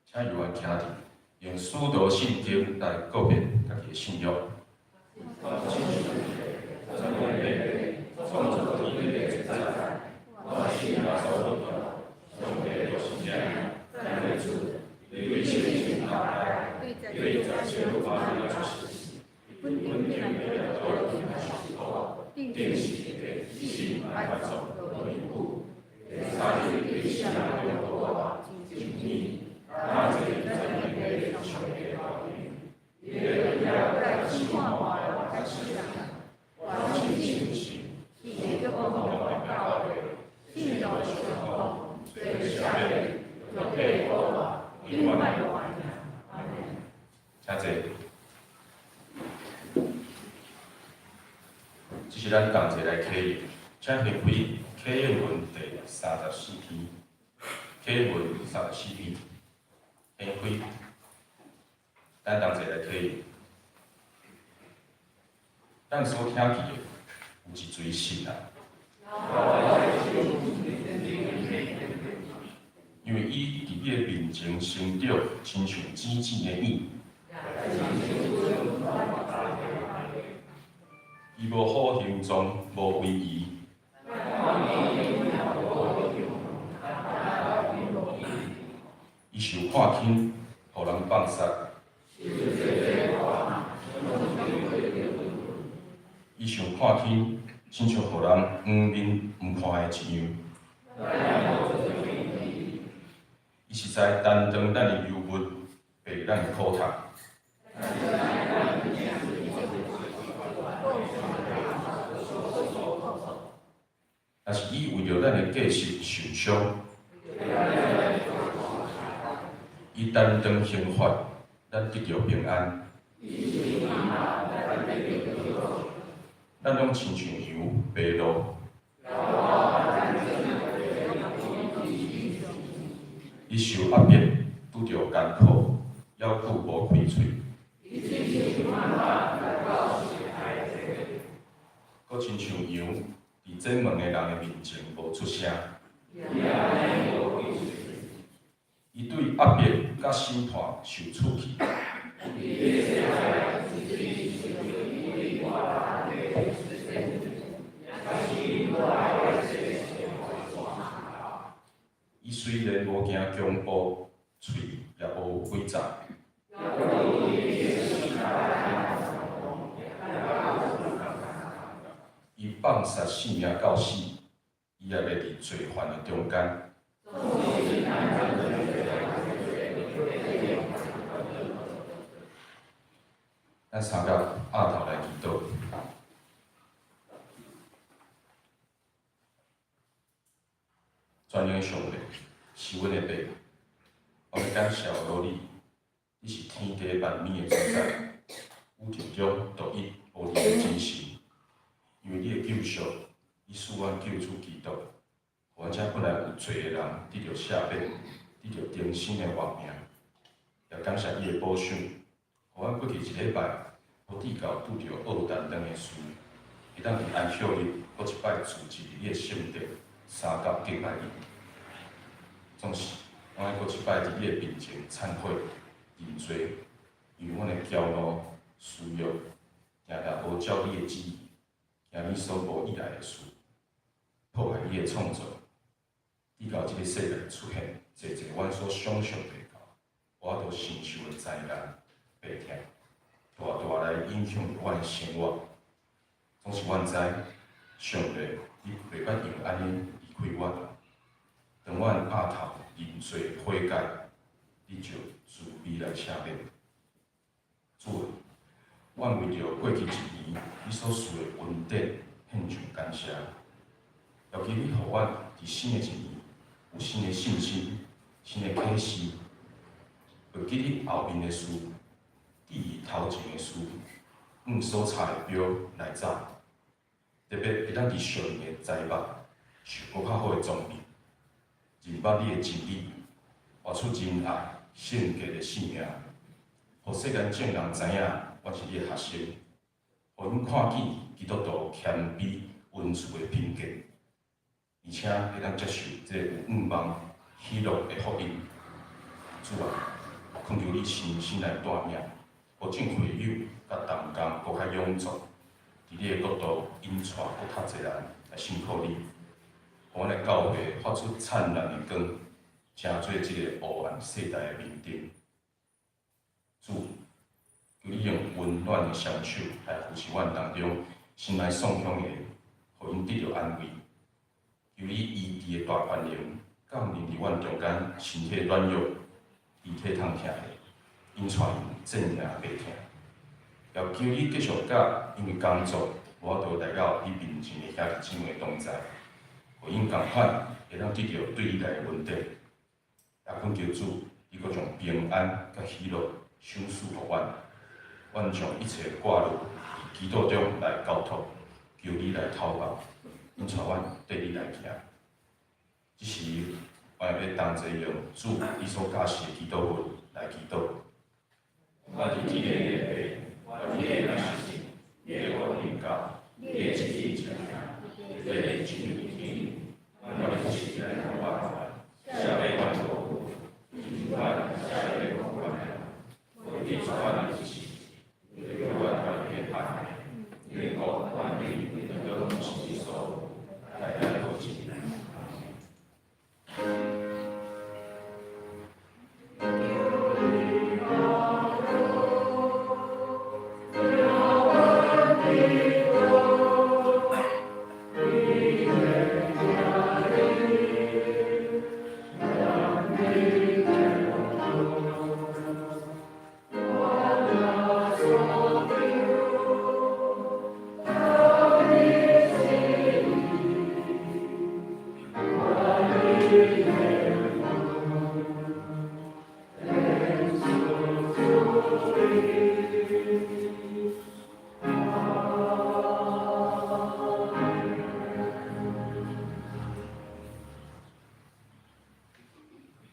請猶原徛佇，用使徒信經來告別家己的信仰。請坐。這是咱同齊來啟應，請掀開啟應文第三十四篇，啟應文三十四篇，掀開，咱同齊來啟應。咱所聽見的有一錘信啊，因為伊佇你的面前成長，親像紫紫的影。伊無好形狀，無威儀。伊受看輕，予人放殺。伊受看輕，親像予人黃面毋看的一樣。伊實在擔當咱的尤物，背咱的苦痛。但是伊為著咱的過失受傷，伊擔當刑罰，咱得著平安。咱攏親像羊迷路，伊受壓迫，拄著艱苦，猶閣無開喙。閣親像羊佇剪毛的人的面前無出聲。伊對壓迫佮審判受處去。伊雖然無驚強暴，喙也無詭詐。伊放殺性命到死，伊也袂佇罪犯的中間。咱三甲鴨頭來祈禱。全能的上帝是阮的爸，我欲感謝予你，你是天地萬物的主宰，宇宙中獨一無二的真神。因為你的救贖，你賜阮救主基督，予阮這本來有罪的人得著赦免，得著重生的活命。也感謝你的保守，予阮過去一禮拜無至到拄著惡擔當的事，會當佇安息日閣一擺聚集佇你的聖殿，相佮敬拜你。總是阮愛閣一擺佇你的面前懺悔認罪，因為阮的驕傲、私欲，定定無照你的旨意，行你所無意愛的事，破壞你的創造，直到這个世界出現濟濟阮所想像袂到、無法度承受的災難、病痛，大大來影響著阮的生活。總是阮知，上帝，你袂捌因為按呢離開阮。當阮押頭認罪悔改，你就慈悲來赦免。主啊，阮為著過去一年你所賜的恩典獻上感謝。尤其你予阮佇新的一年有新的信心、新的啟示，會記得後面的事，記憶頭前的事，按所差的標來走。特別會當佇屬靈的災厄受閣較好的裝備，認捌你的真理，活出仁愛、聖潔的生命，予世間眾人知影阮是你的學生，予𪜶看見基督徒謙卑溫慈的品格，而且會當接受這個有向望、喜樂的福音。主啊，懇求你親身來帶領，予眾會友佮同工閣較勇壯，佇你的國度引帶閣較濟人來信靠你，予阮的教會發出燦爛的光，成做這个黑暗世代的明燈。主，求你用溫暖的雙手來扶持阮當中心內創傷的，予𪜶得著安慰。求你醫治的大權能降臨佇阮中間，身體軟弱、肢體痛疼的，引帶𪜶戰勝病痛。也求你繼續佮因為工作無法度來到你面前的兄弟姊妹同在，予𪜶仝款會當得著對你來的恩典。也懇求主，你閣將平安佮喜樂賞賜予阮，阮將一切掛慮佇祈禱中來交託，求你來透放，引帶阮綴你來行。這時，阮會欲同齊用主伊所教示的祈禱文來祈禱。阮佇天的父，願你的名聖，你的國臨到，你的旨意成就，佇地親像佇天。願你的旨意來予阮，赦免阮過錯，親像阮赦免過阮的人。不你帶阮入試，救阮脫離歹。因為國、權柄、榮耀攏是你所有，代代無盡。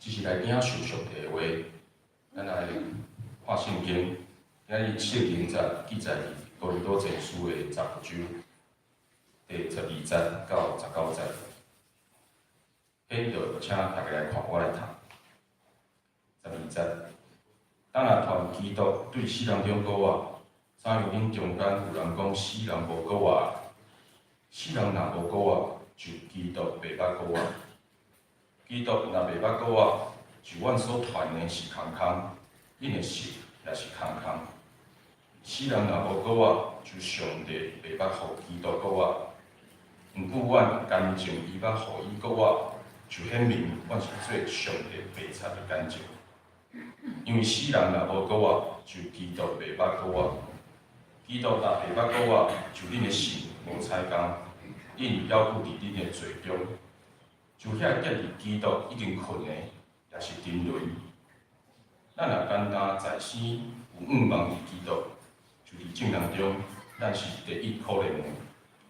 這是來領受上帝的話，咱來看聖經。今日聖經節記載佇哥林多前書的十五章第12節到19節。現就請大家來看，我來讀。12節，當若傳基督對死人中復活，怎樣恁中間有人講死人無復活？死人若無復活，就基督袂捌復活。基督若袂捌復活，就阮所傳的是空空，恁的信也是空空。死人若無復活，就上帝袂捌予基督復活。毋過阮堅證伊捌予伊復活，就顯明阮是做上帝白賊的見證。因為死人若無復活，就基督袂捌復活。基督若袂捌復活，就恁的信無採工，恁猶閣佇恁的罪中。就遐建立基督已經睏的，也是沉淪。咱若單單在生有向望佇基督，就佇眾人中，咱是第一可憐的。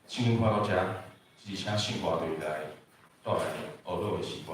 聖經看到遮，是請聖歌隊來帶來學樂的詩歌。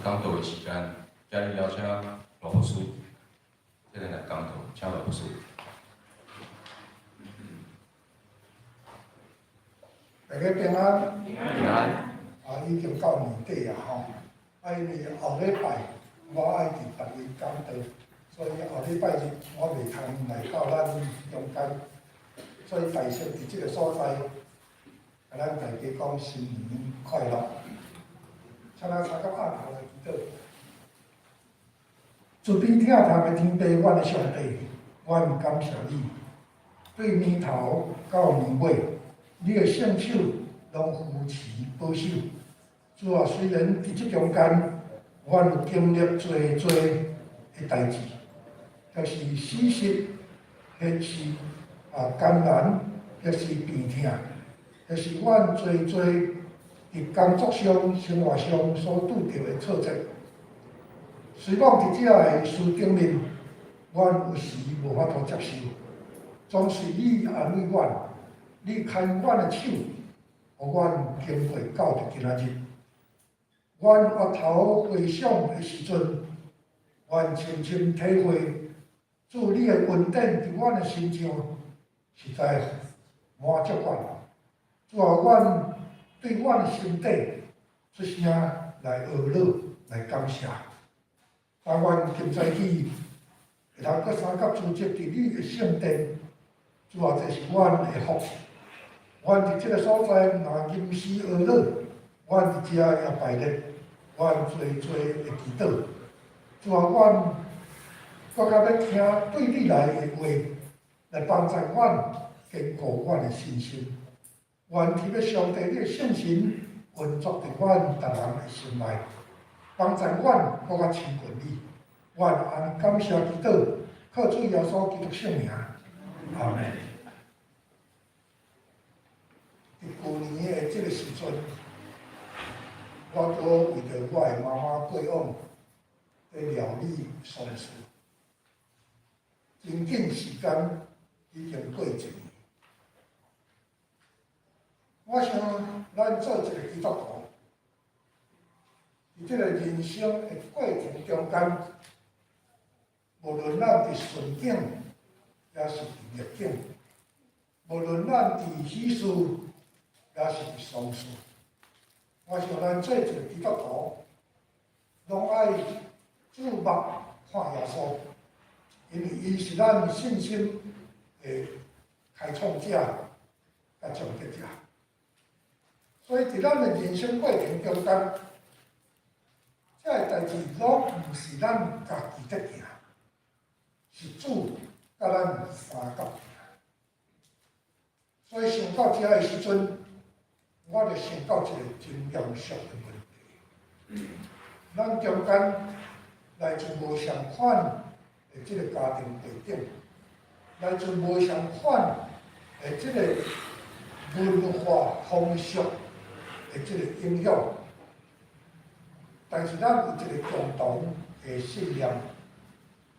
講道的時間，今日邀請羅牧師，這個來講道，請羅牧師。大家平安。平安。啊，已經到年底啊，吼！啊，因為後禮拜我愛佇別位講道，所以後禮拜日我袂通來到咱中間，所以大聲佇這個所在，共咱大家講新年快樂。請咱三個按頭來祈禱。慈悲疼痛的天父，阮的上帝，阮感謝你，對年頭到年尾，你的聖手攏扶持保守。主啊，雖然佇這中間，阮有經歷濟濟的代誌，抑是死失，或是艱難，抑是病痛，抑是阮濟濟佇工作上、生活上所拄著的挫折。雖講佇這个事頂面，阮有時無法度接受，總是你安慰阮，你牽阮的手，予阮經過到佇今仔日。阮回頭回想的時陣，阮深深體會主你的恩典佇阮的身上，實在滿足阮。主啊，阮對阮的心底出聲來呵咾，來感謝。但願今早起會通閣相佮聚集佇你的聖殿，主啊，這是阮的福氣。阮佇這个所在若吟詩呵咾，阮佇遮也拜日，阮濟濟的祈禱。主啊，阮閣較欲聽對你來的話，來幫助阮堅固阮的信心。願天父上帝你的聖神運作佇阮逐人的心內。幫助阮閣較親近你，阮按呢感謝祈禱，靠主耶穌基督聖名，阿們。佇舊年的這个時陣，我閣為著我的媽媽過往咧料理喪事，真緊時間已經過一年。我想咱做一个基督徒，佇這个人生的過程中間，無論咱佇順境，抑是佇逆境，無論咱佇喜事，抑是佇喪事，我想咱做一个基督徒，攏愛注目看耶穌，因為伊是咱信心的開創者佮終結者。所以佇咱的人生過程中間，這个代誌攏毋是咱家己佇行，是主佮咱相佮行。所以想到這个時陣，我就想到一个真嚴肅的問題。咱中間來自無相款的這个家庭背景，來自無相款的這个文化風俗的這个影響。但是咱有一个共同的信念，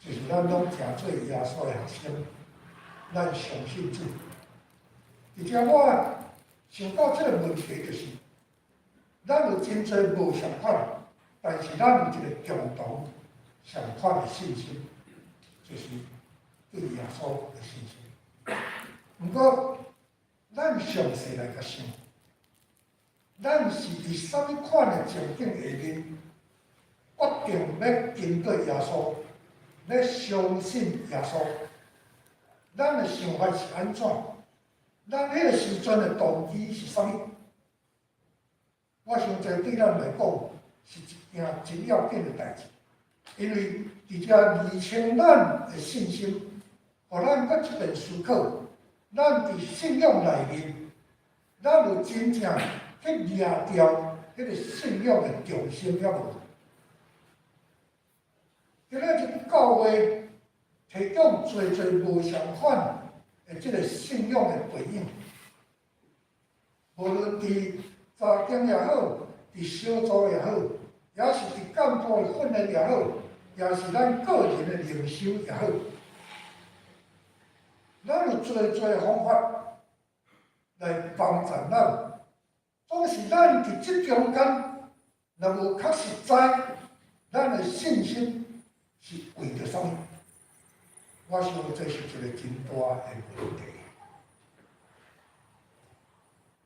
就是咱攏誠做耶穌的學生，咱相信主。而且我想到這个問題，就是咱有真濟無相款，但是咱有一个共同相款的信心，就是對耶穌的信心。毋過，咱詳細來共想，咱是佇啥物款的情景下面，決定欲跟隨耶穌，欲相信耶穌？咱的想法是按怎？咱彼个時陣的動機是啥物？我想這對咱來講是一件真要緊的代誌，因為佇遮釐清咱的信心，予咱閣這邊思考，咱佇信仰內面，咱有真正去掠著彼个信仰的重心抑無？今仔日教會提供濟濟無相款的這个信仰的背影，無論佇查經也好，佇小組也好，抑是佇幹部的訓練也好，抑是咱個人的靈修也好，咱有濟濟方法來幫助咱。總是咱佇這中間，若無較實在，的信心是為著啥物？我想這是一個真大的問題。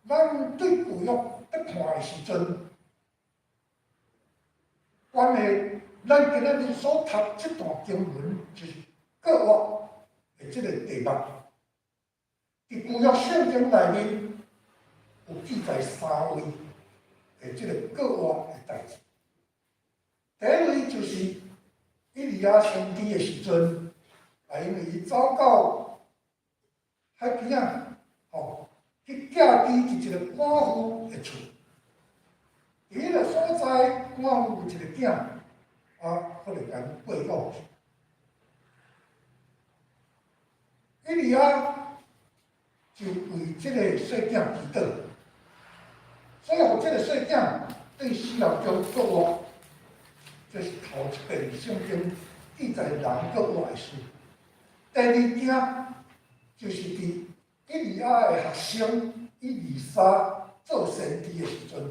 咱對舊約咧看的時陣，關於咱今仔日所讀這段經文，就是復活的這個題目。佇舊約聖經內面有記載三位的這個復活的代誌。第一位就是以利亞先知的時陣，啊，因為伊走到海邊仔，吼，去寄居佇一個寡婦的厝。佇彼個所在，寡婦有一個囝，啊，忽然間過骨。以利亞就為這個細囝祈禱，所以予這個細囝對死人中復活。這是頭一遍聖經記載人復活的事。第二件就是佇以利亞的學生以利沙做先知的時陣，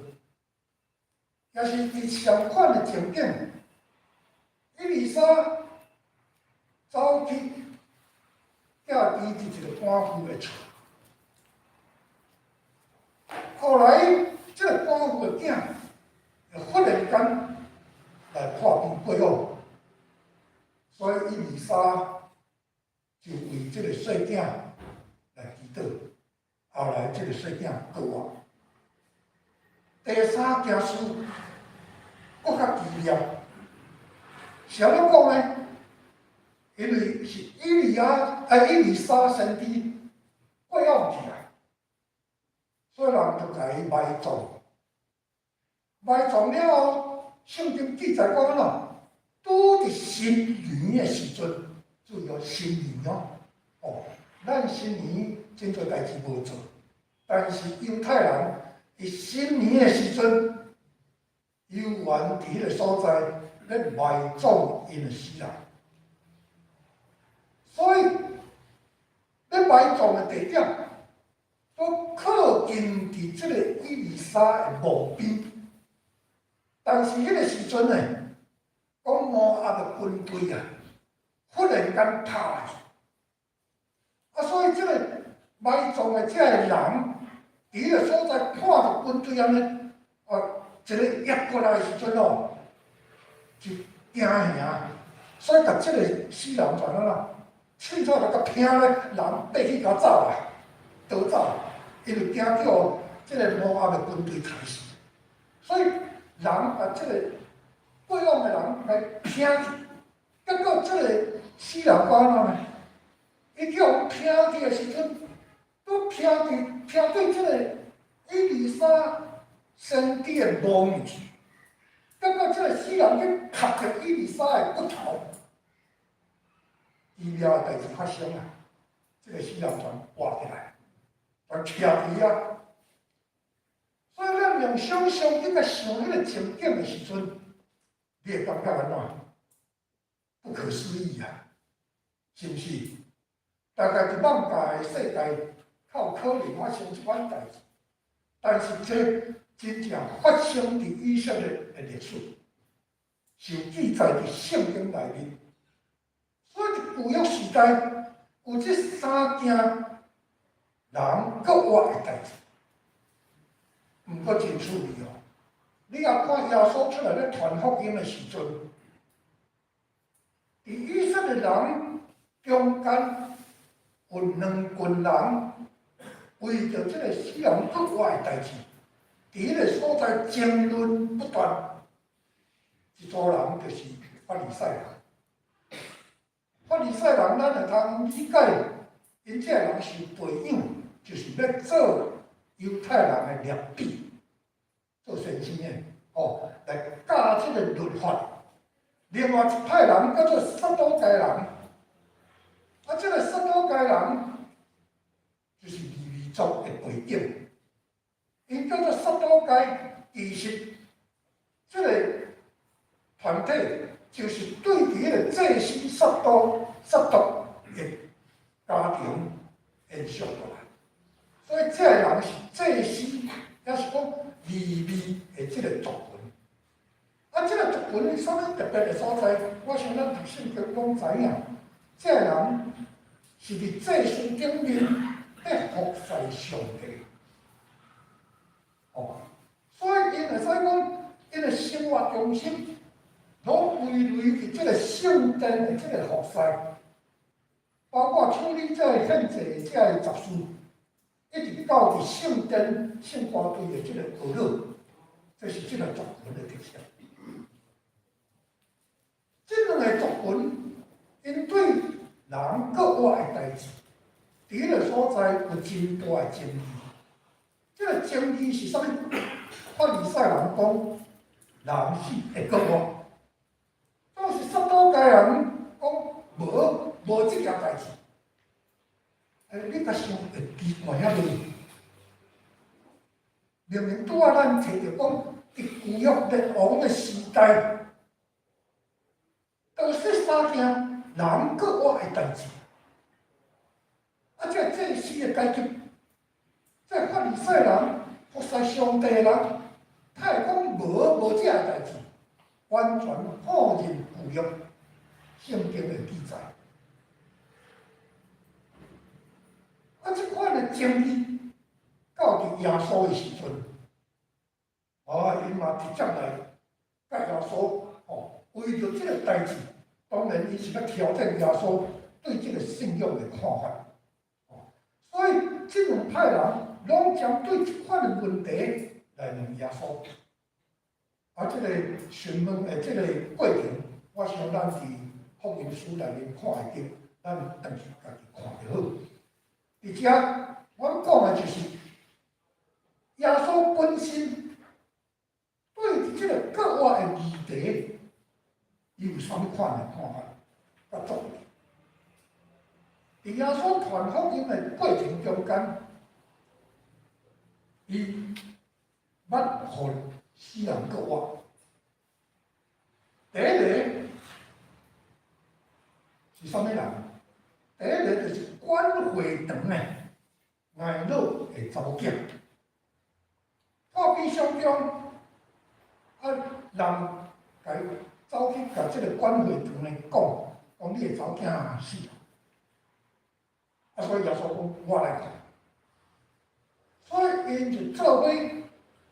也是佇相款的情景，以利沙走去寄居佇一個寡婦的厝，後來這個寡婦的囝又忽然間來破病過往，所以以利沙就為這個細囝來祈禱，後來這個細囝復活。第三件事閣較奇妙，是按怎講呢？因為是以利亞啊，以利沙先知過往去啊，所以人就共伊埋葬。埋葬了後，聖經記載講按怎？拄佇新年的時陣，注意哦，新年哦，哦，咱新年真濟代誌無做，但是猶太人佇新年的時陣，猶原佇彼個所在咧埋葬𪜶的死人，所以咧埋葬的地點都靠近佇這個以利沙的墓邊，但是彼個時陣呢，講摩押的軍隊啊，忽然間拍來，啊，所以這個埋葬的這个人，佇彼個所在看著軍隊按呢，啊，一個壓過來的時陣哦，就驚嚇，所以共這個死人就按怎，凊彩就共拚咧，人爬去共走啦，逃走，因為驚叫這個摩押的軍隊刣死，所以人共這個過往的人來拚去，結果這個死人講按怎呢？伊叫予拚去的時陣，拄拚去拚對這個以利沙先知的墓去，結果這個死人去磕著以利沙的骨頭，奇妙的代誌發生啊！這個死人全活起來，全徛佇遐。所以咱用想象力來想彼個情景的時陣，你會感覺按怎？不可思議啊！是毋是？大概佇艋舺的世界，較有可能發生這款代誌，但是這真正發生佇以色列的歷史，是有記載佇聖經內面。所以佇舊約時代有這三件人復活的代誌，毋過真趣味哦。你若看耶穌出來咧傳福音的時陣，佇以色列人中間有兩群人為著這個死人復活的代誌，佇彼個所在爭論不斷。一組人就是法利賽人，法利賽人咱會通理解，𪜶這个人受培養，就是欲做猶太人的拉比，做先生的，哦，來教這個律法。另外一派人叫做撒都該人，啊，這個撒都該人就是利未族的背景，𪜶叫做撒都該，其實這個團體就是對佇彼個祭司撒督的家庭延續過來，所以這个人是祭司，抑是講利未的這個族群。啊，這個族群有啥物特別的所在？我想咱讀聖經攏知影，這個人是佇祭司頂面咧服侍上帝。哦，所以𪜶會使講，𪜶的生活中心攏歸類佇這個聖殿的這個服侍，包括處理這個獻祭的這個雜事，一直到佇聖殿聖歌隊的這個學老，這是這個族群的特色。這兩個族群，𪜶對人閣活的代誌，佇彼個所在有真大的爭議。這個爭議是啥物？法利賽人講人死會閣活，但是撒都該人講無這件代誌。欸，你較想會奇怪遐無？明明拄仔咱提著講，佇舊約列王的時代，當時三件人閣活的代誌，啊，這個祭司的階級，這個法利賽人服侍上帝的人，他會講無這個代誌，完全否認舊約聖經的記載。啊，這款的爭議到佇耶穌的時陣，啊，𪜶嘛直接來共耶穌吼，為著這個代誌，當然伊是欲挑戰耶穌對這個信仰的看法。哦，所以這兩派人攏針對這款的問題來問耶穌。啊，這個詢問的這個過程，我想咱佇福音書內面看會著，咱轉去家己看就好。佇遮，我講的就是耶穌本身對這個閣活的議題，伊有啥物款的看法佮作為？佇耶穌傳福音的過程中間，伊捌予死人閣活。第一個是啥物人？第一個就是管會堂的睚魯的查某囝，破悲傷中，啊，人共伊走去共這個管會堂的講，講你的查某囝死，啊，所以耶穌講我來看，所以𪜶就做伙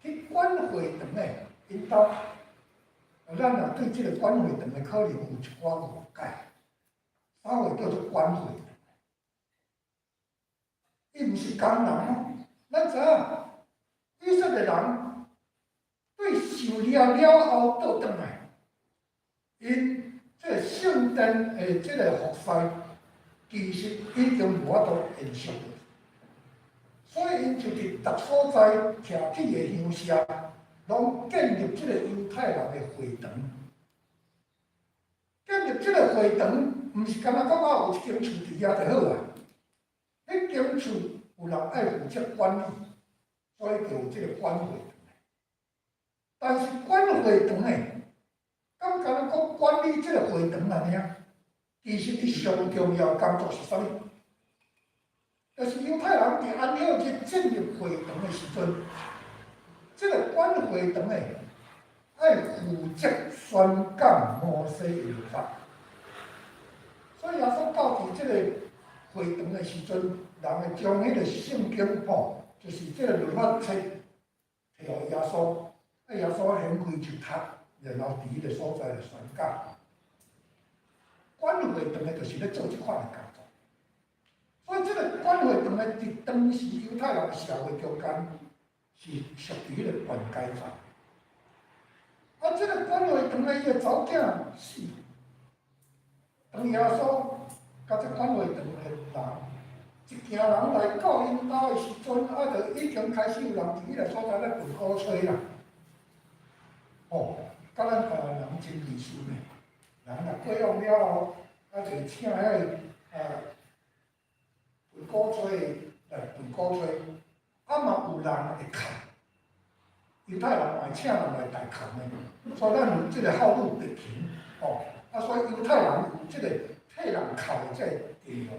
去管會堂的𪜶兜，咱若對這個管會堂的可能有一寡誤解，啥話叫做管會堂？伊毋是工人哦，咱知影以色列人對受掠了後倒轉來，𪜶這個聖殿的這個服侍，其實已經無法度延續落去，所以𪜶就佇逐所在徛起的鄉社，攏建立這個猶太人的會堂。建立這個會堂，毋是干焦講啊有一間厝佇遐就好啊。彼間厝有人愛負責管理，所以就有這個管會堂。但是管會堂的，敢干焦講管理這個會堂按呢，其實伊上重要工作是啥物？就是猶太人佇安息日進入會堂的時陣，這個管會堂的愛負責宣講摩西的律法。所以耶穌到佇這個會堂的時陣，人會將彼個聖經吼，就是這個律法冊提予耶穌，啊耶穌掀開就讀，然後佇彼個所在來宣講。管會堂的就是咧做這款的工作。所以這個管會堂的佇當時猶太人的社會中間，是屬於彼個權階層。啊，這個管會堂的伊的查某囝死，當耶穌佮這管會堂的人，一行人來到𪜶兜的時陣，啊，就已經開始有人佇彼個所在咧盤鼓吹啦。哦，佮咱台灣人真類似呢。人若過往了後，啊，就請彼個盤鼓吹來盤鼓吹，啊嘛有人會崁，猶太人嘛會請人來代崁的，所以咱有這個孝女白琴，哦，啊，所以猶太人有這個替人崁的這個地方，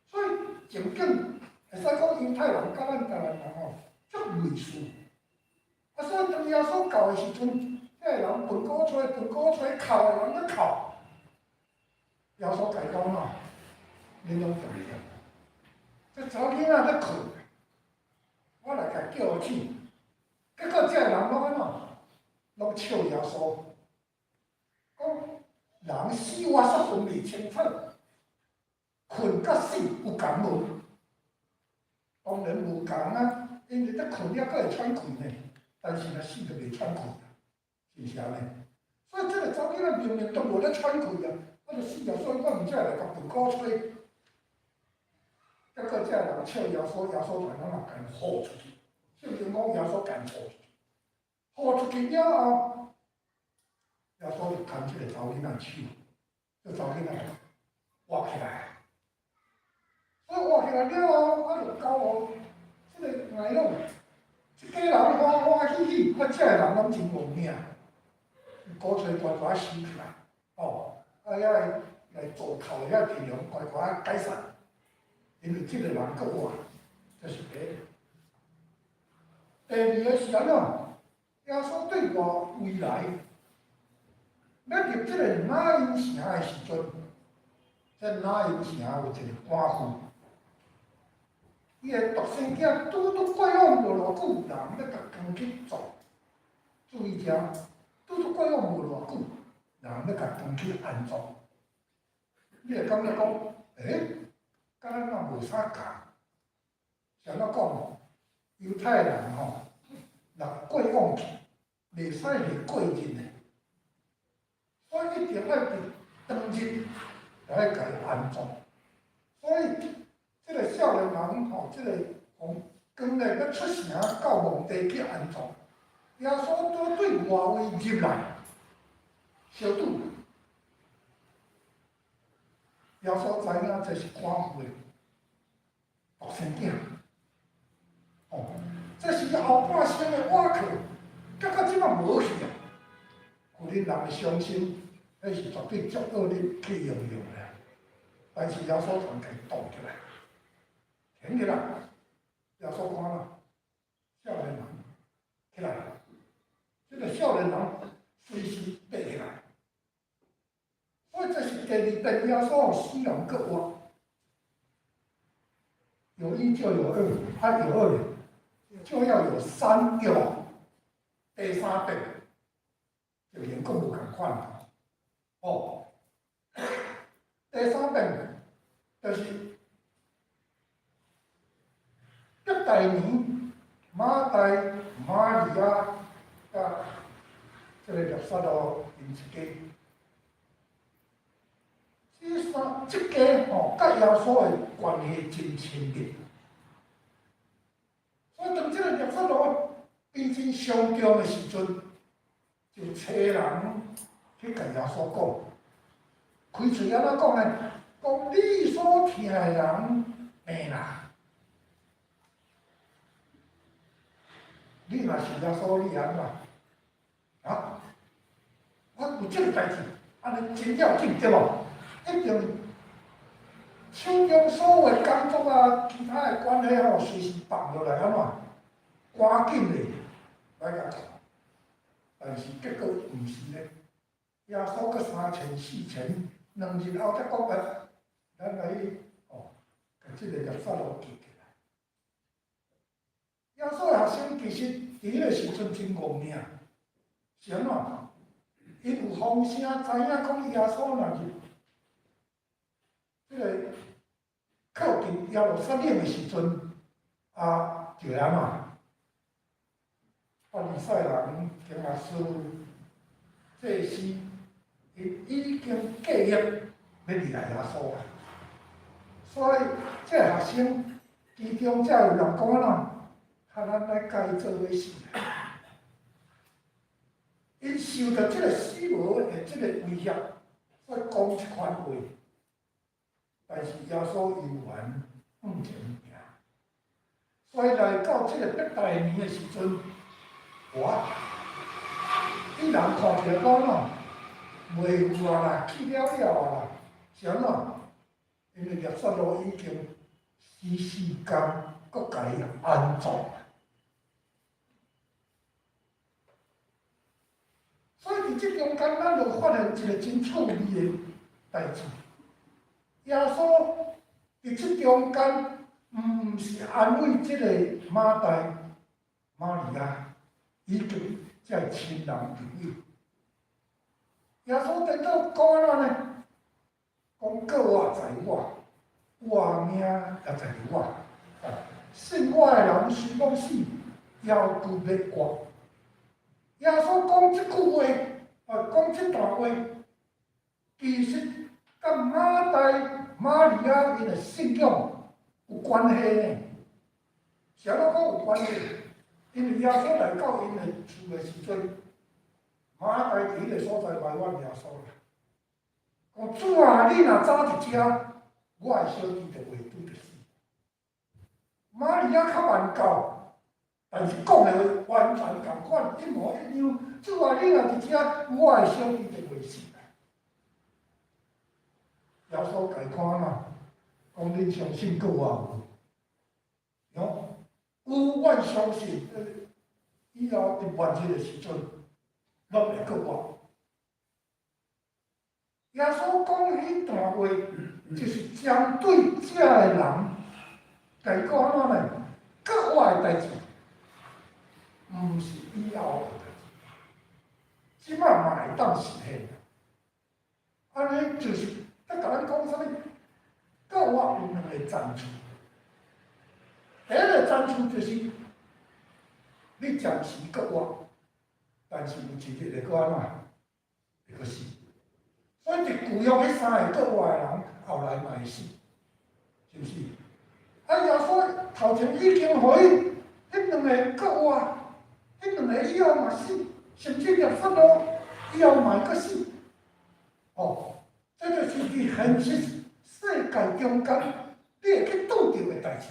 所以情景會使講猶太人佮咱台灣人吼足類似，啊，所以當耶穌到的時陣，彼這个人飯鼓吹，飯鼓吹，哭的人咧哭。耶穌共伊講啊，恁攏著咧。這查某囡仔咧睏，我來共叫醒。結果這个人攏按怎？攏笑耶穌，講人死活煞分袂清楚，睏佮死有仝無？當然無仝啊，因為咧睏了閣會喘氣呢，但是若死就袂喘氣，是毋是按呢？所以這個查某囡仔明明都無咧喘氣啊，啊就死啊！所以我毋才會來共飯鼓吹。結果這个人笑耶穌，耶穌就按怎共𪜶呼出去。聖經講耶穌共𪜶呼出去，呼出去了後，耶穌就牽這個查某囡仔手，這查某囡仔活起來。所以活起來了後，啊就交予這個外老，這家人歡歡喜喜，啊這个人攏真戇命，鼓吹乖乖收起來，哦，啊遐個來做頭遐個陣容乖乖解散，因為這個人閣活，這是第一。第二个是按怎？耶穌對外圍來，欲入這個拿因城的時陣，這拿因城有一個寡婦，伊的獨生囝拄拄過往無偌久，人欲共扛去葬。注意遮，拄拄過往無偌久，人欲共扛去安葬。你會感覺講，欸，佮咱若無啥仝？是按怎講？猶太人吼，若過往去，袂使佇過日的，所以一定愛佇當日來共伊安葬。所以這個少年人吼，這個從剛來欲出城到墓地去安葬，耶穌拄對外圍入來，相拄。耶穌知影這是寡婦的獨生囝，哦，這是後半生的倚靠，結果這馬無去啊！予恁人的傷心，彼是絕對足惡你去形容的。但是耶穌全共伊擋起來，停起來。耶穌講啦，少年人起來，這個少年人隨時爬起來。所以這是第二遍耶穌死人閣活，有一就有二，啊有二就要有三，對無？第三遍就連閣無仝款哦。第三遍就是伯大尼、馬大、瑪利亞佮這個拉撒路𪜶一家。這三這家吼，佮耶穌的關係真親密，所以當這個拉撒路病情傷重的時陣，就差人去共耶穌講，開喙按怎講呢？講你所疼的人病啦，你若是耶穌，你按怎？啊？我有這個代誌，按呢真要緊對無？一定手中所有的工作啊，其他的關係吼，隨時放落來按怎？趕緊的來共看，但是結果毋是咧。耶穌閣三千四千，2日後才講來，咱來哦，共這個拉撒路救起來。耶穌的學生其實佇彼個時陣真戇命，是按怎？𪜶有風聲知影講耶穌若入這個靠近耶路撒冷的時陣，啊，就按怎？法利賽人、經學師、祭司，𪜶已經計劃欲掠耶穌啊。所以，這個學生其中才有人講按怎？較咱來共伊做伙死。𪜶受著這個死亡的這個威脅，所以講這款話。但是耶穌猶原向前行，所以來到這個伯大尼的時陣，哇！彼人看著講喏，袂有啊啦，去了了啊啦，是按怎？因為拉撒路已經死4工，閣共伊安葬。佇這中間，咱就發現一個真趣味的代誌。耶穌佇這中間，毋是安慰這個馬大、瑪利亞以及這個親人朋友。耶穌顛倒講按怎呢？講過活在我，活命也在佇我。啊，信我的人雖罔死，猶閣欲活。耶穌講這句話，啊，講這段話，其實佮馬大、瑪利亞𪜶的信仰有關係呢。啥物講有關係？因為耶穌來到𪜶的厝的時陣，馬大佇彼个所在埋怨耶穌啦，講主啊，你若早佇遮，我的小弟就袂拄著死。瑪利亞較慢到，但是講的話完全仝款，一模一樣。主啊，你若佇遮，我的小弟就袂死。耶穌共伊看嘛，講恁相信閣活無？喏，有，阮相信，以後佇末日的時陣，攏會閣活。耶穌講彼段話，就是針對遮的人，共伊講按怎呢？閣活的代誌，毋是以後的代誌，這擺嘛會當實現。按呢就是咧共咱講啥物？閣活有兩个層次，第一个層次就是你暫時閣活，但是有一日會閣按怎？會閣死。所以佇舊約彼三个閣活的人，後來嘛會死，是毋是？啊，耶穌頭前已經予伊彼兩個閣活，彼兩個以後嘛死，甚至拉撒路以後嘛會閣死。哦，這就是佇現實世界中間，你會去拄著的代誌。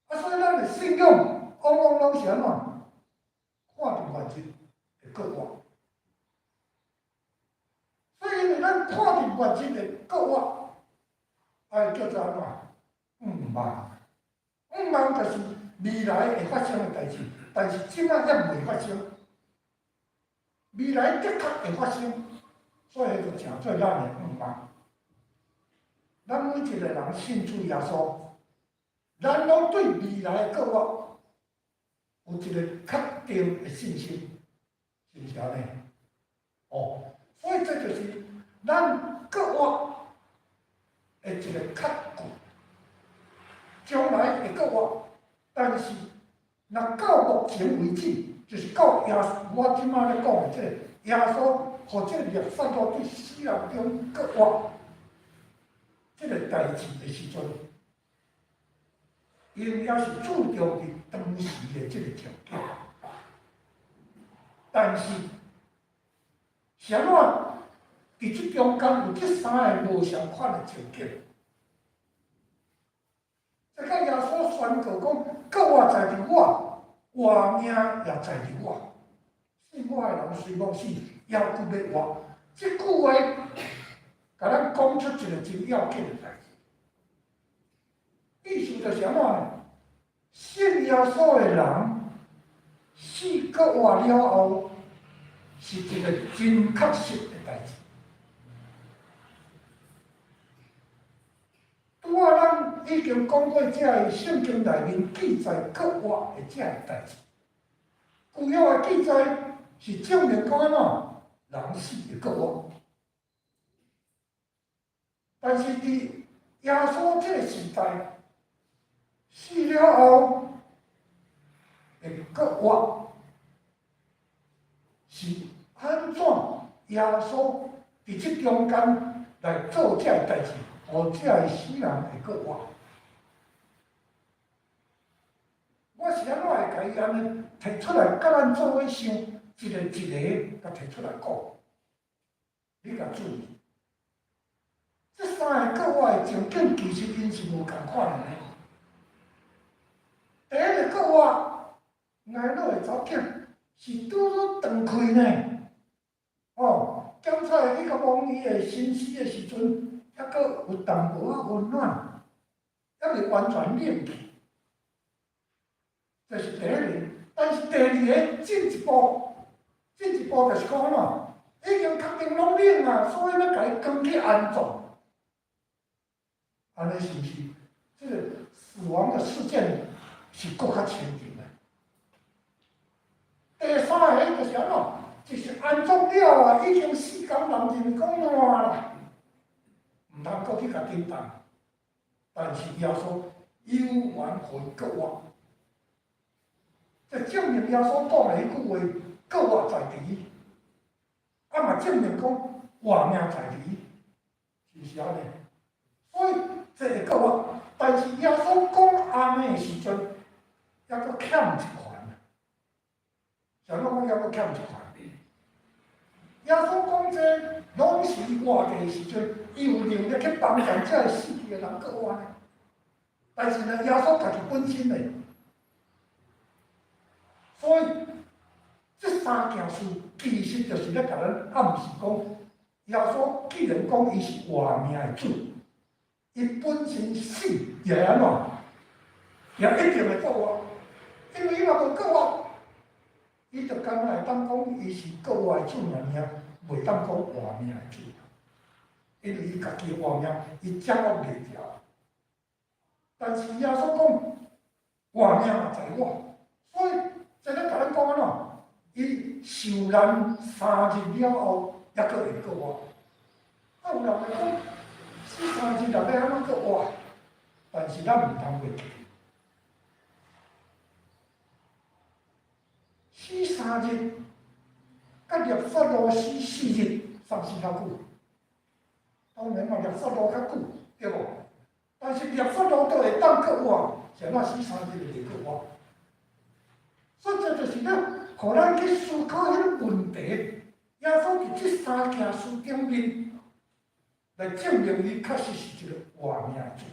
啊，所以咱的信仰往往攏是按怎？看佇末日會閣活。所以因為咱看佇末日會閣活，啊，叫做按怎？向望。向望就是未來會發生的代誌，但是這擺猶未發生。未來的確會發生，所以就稱做咱的向望。咱每一個人信主耶穌，咱攏對未來的閣活有一個確定的信心，是毋是按呢？哦，所以這就是咱閣活的一個確據。將來會閣活，但是若到目前為止，就是到耶穌，我這擺咧講的這個耶穌，予這個拉撒路佇死人中閣活，這個代誌的時陣，𪜶猶是注重佇當時的這個條件。但是，啥物佇這中間有這三个無相仝的情景？這個耶穌宣告講：閣活在佇我，活命也在佇我。信我的人雖罔死，猶閣欲活。這句話，共咱講出一個真要緊的代誌。意思就是按怎呢？信耶穌的人，死閣活了後，是一個真確實的代誌。拄仔咱已經講過，這个聖經內面記載閣活的這个代誌。舊約的記載是證明講按怎，人死會閣活。但是佇耶穌這个時代，死了後會閣活，是按怎耶穌佇這中間來做這个代誌，予這个死人會閣活。我是按怎會共伊按呢提出來，佮咱做伙想，一个一个共提出來講，你共注意。這三个閣活的情景，其實𪜶是無仝款的呢。第一个閣活，睚魯的查某囝是拄好斷氣呢。哦，檢查去共摸伊的身屍的時陣，猶閣有淡薄仔溫暖，猶未完全冷去。這是第一個，但是第二个進一步，進一步就是講按怎，已經確定攏冷啊，所以欲共伊扛去安葬。按呢是毋是？這個死亡的事件是閣較清楚的。第三个就是按怎，就是安葬了啊，已經4工，人認為講爛啦，毋通閣去共震動。但是耶穌猶原予伊閣活，這證明耶穌講的彼句話閣活在佇，啊嘛證明講活命在佇，是毋是按呢？所以這會閣活，但是耶穌講按呢的時陣，猶閣欠一環。啥物講猶閣欠一環？耶穌講這攏是活的時陣，伊有能力去幫助這个死去的人閣活呢。但是呢，耶穌家己本身呢，所以這三件事其實就是咧共咱暗示講，耶穌既然講伊是活命的主，伊本身死也會按怎，也一定會復活，因為伊若無復活，伊就干焦會當講伊是復活的主爾爾，袂當講活命的主，因為伊家己活命，伊掌握袂牢。但是耶穌講活命嘛在我，所以這咧共咱講按怎？伊受難3日了後，猶閣會復活。啊，有人會講死三日，欲按怎閣活？但是咱毋通袂記，死三日，佮拉撒路死4日，相死較久。當然嘛，拉撒路較久，對無？但是拉撒路都會當閣活，是按怎死三日會閣活？所以這就是咧，予咱去思考彼个問題。耶穌佇這三件事頂面來證明伊確實是一個活命主。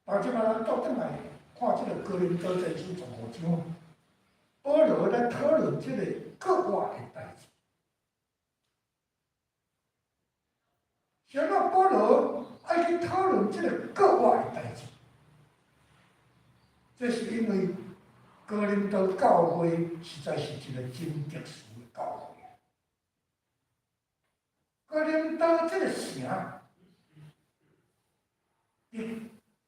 但這擺咱倒轉來看這個哥林多前書15章，保羅來討論這個閣活的代誌。是按怎保羅愛去討論這個閣活的代誌？這是因為哥林多教會實在是一個真特殊的教會。哥林多這個城，佇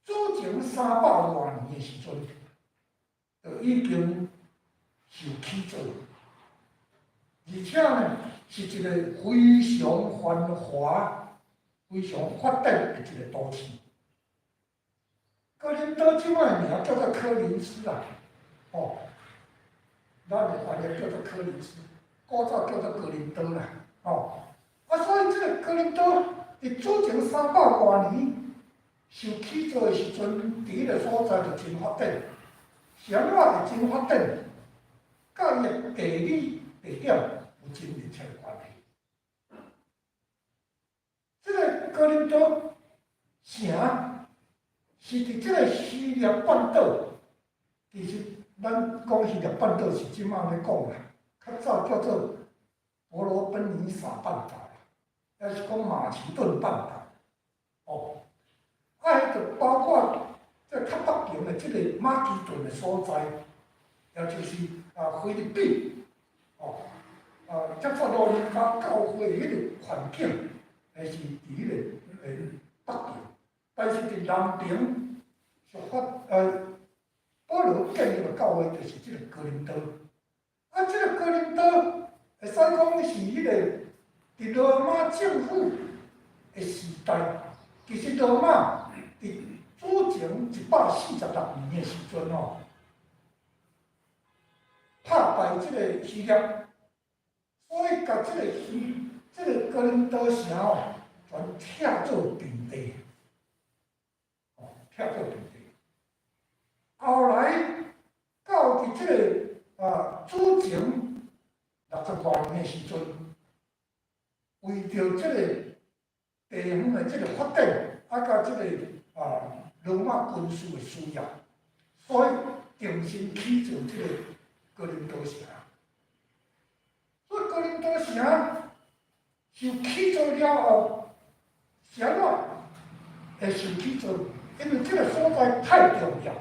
主前300外年的時陣，就已經受起造，而且呢，是一個非常繁華、非常發展的一個都市。哥林多這擺名叫做科林斯啦，哦，咱的翻譯叫做科林斯，古早叫做哥林多啦，哦，啊，所以這個哥林多佇主前300外年受起造的時陣，佇彼个所在就真發展，是按怎會真發展？佮伊的地理地點有真密切的關係。這個哥林多城是佇這個希臘半島，其實咱講希臘半島是這馬咧講啦，較早叫做伯羅奔尼撒半島啦，抑是講馬其頓半島，哦，啊，彼就包括這較北邊的這個馬其頓的所在，也就是啊腓立比，哦，啊，帖撒羅尼迦教會彼個環境，還是佇彼個北邊。但是佇南邊，是發保羅建立的教會就是這個哥林多。啊，這個哥林多會使講是彼個佇羅馬政府的時代，其實羅馬佇主前146年的時陣吼，拍敗這個希臘，所以共這個希這個哥林多城吼，全拆做平地。拆做平地。後來到佇這個啊主前60外年的時陣，為著這個地方的這個發展，啊，佮這個啊羅馬軍事的需要，所以重新起造這個哥林多城。所以哥林多城受起造了後，是按怎會受起造？因為這個所在太重要。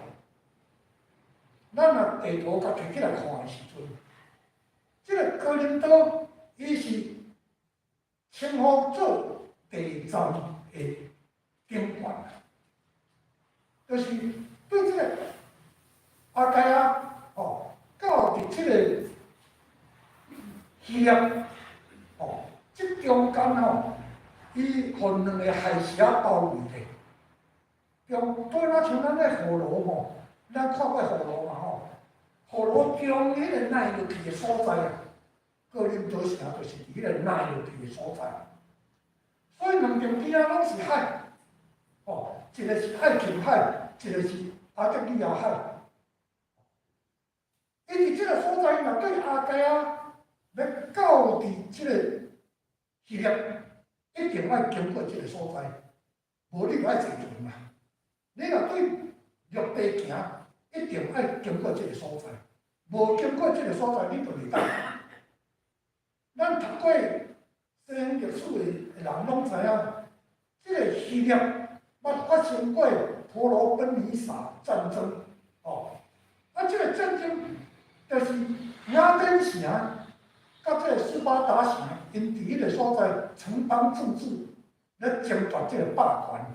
咱若地圖共提起來看的時陣，這个哥林多，伊是稱呼做第站的頂懸，就是對這个亞該亞吼，到佇這个希臘吼，這中間吼，伊予兩个海峽包圍咧。中對啊，像咱咧河羅吼，咱看過河羅嘛吼，河羅中彼个奈落去的所在啊，哥林多城就是佇彼个奈落去的所在。所以兩邊邊仔攏是海，吼，一个是愛琴海，一个是亞得里亞海。伊佇這个所在，若對亞該亞欲到佇這个希臘，一定愛經過這个所在，無你就愛坐船嘛。你若對陸地行，一定愛經過這个所在，無經過這个所在，你就袂當。咱讀過西方歷史的人攏知影，這个希臘捌發生過婆羅奔尼撒戰爭，哦，啊，這个戰爭就是雅典城佮這个斯巴達城，𪜶佇彼个所在城邦政治咧爭奪這个霸權。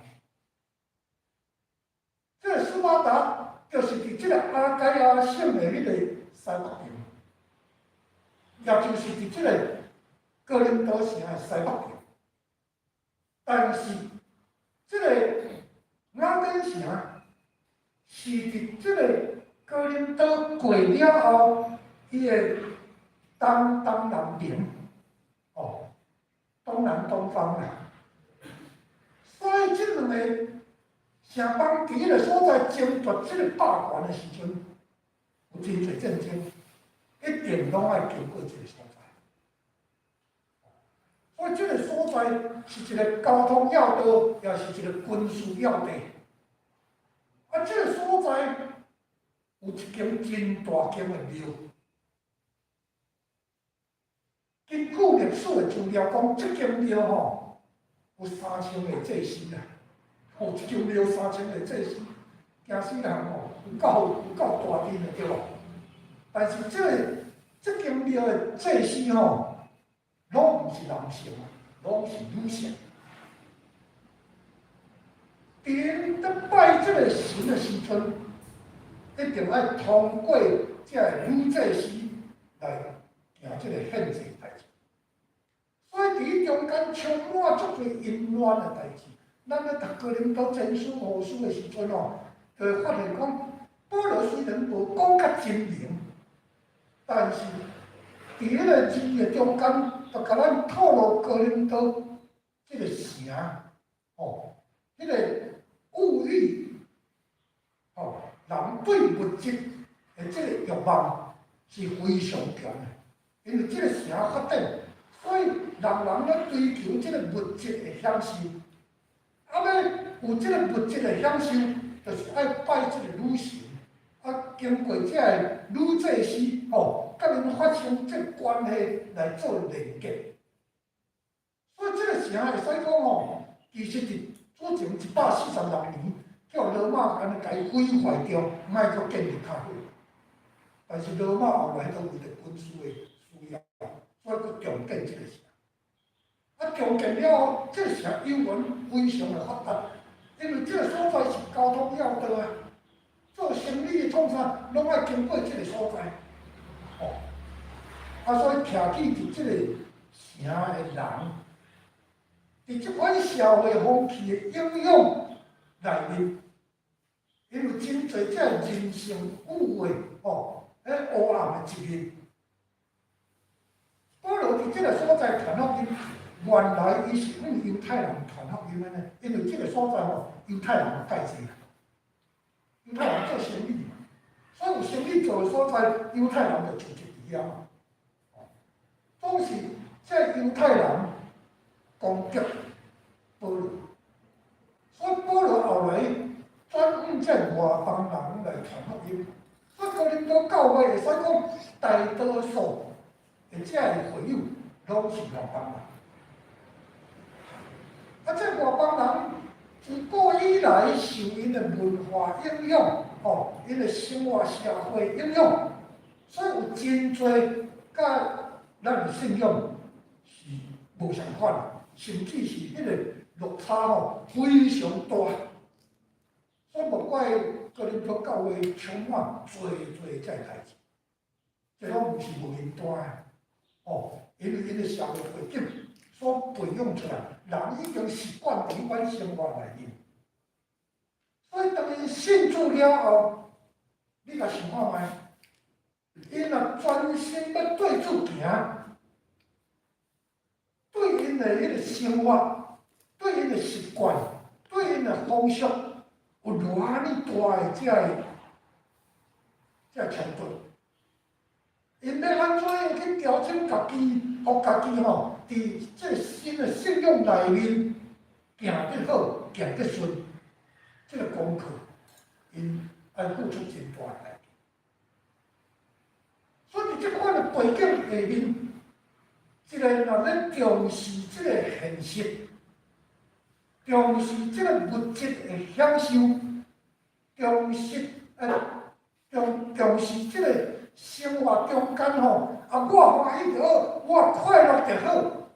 這个斯巴達就是佇這个亞該亞省的彼个西北邊，也就是佇這个哥林多城的西北邊。但是，這个雅典城是佇這个哥林多過了後，伊的東東南邊，哦，東南東方啦。所以這兩个城邦佇彼个所在爭奪這个霸權的時陣，有真濟戰爭，一定攏愛經過這个所在。所以這个所在是一个交通要道，也是一个軍事要地。啊，這个所在有一間真大間的廟。根據歷史的資料講，這間廟吼有3000個祭司啦。哦，這間廟三千個祭司，驚死人吼！有夠大陣的對無？但是這个這間廟的祭司吼，攏毋是男性，攏是女性。佇𪜶咧拜這个神的時陣，一定愛通過這个女祭司來行這個獻祭代誌。所以佇中間充滿足濟淫亂的代誌。咱咧讀哥林多前書後書的時陣吼，就會發現講，保羅雖然無講較真明，但是佇彼个字的中間，就共咱透露哥林多這個城，吼，彼個物欲，吼，人對物質的這個欲望是非常強的，因為這個城發展，所以人人咧追求這個物質的享受。啊，欲有這个物質的享受，就是愛拜這個女神，啊，經過這个女祭司吼，佮𪜶發生這个關係來做連結。所以這个城會使講吼，其實佇主前146年，叫羅馬按呢共伊毀壞掉，莫閣建立較好。但是羅馬後來都為著軍事的需要，所以閣重建這个城。啊，重建了後，這個城猶原非常的發達，因為這个所在是交通要道啊，做生意的創啥，攏愛經過這个所在，哦，啊，所以徛起佇這個城的人，佇這款社會風氣的影響內面，因有真濟這人性污穢，吼，彼黑暗的一面。保羅佇這个所在傳福音。原來伊是向猶太人傳福音的呢，因為這个所在吼，猶太人較濟啦，猶太人做生意嘛，所以有生意做的所在，猶太人就聚集佇遐嘛。總是這猶太人攻擊保羅，所以保羅後來轉向這外邦人來傳福音。所以哥林多教會會使講，大多數的這个會友攏是外邦人。啊，這外邦人自古以來受𪜶的文化影響，吼，𪜶的生活社會影響，所以有真濟佮咱的信仰是無相款，甚至是彼個落差吼非常大。所以莫怪哥林多教會充滿濟濟這个代誌，這攏毋是無簡單的，哦，因為𪜶的社會背景所培養出來，人已經習慣佇彼款生活內面。所以當𪜶信主了後，你共想看覓？𪜶若專心欲對主行，對𪜶的彼個生活、對𪜶的習慣、對𪜶的風俗，有偌爾大的這個衝突。𪜶欲按怎樣去調整家己，予家己吼，佇這個新的信仰內面行得好、行得順，這個功課，𪜶愛付出真大的代價。所以佇這款的背景下面，一個若欲重視這個現實，重視這個物質的享受，重視這個生活中間吼，啊，我歡喜就好，我快樂就好，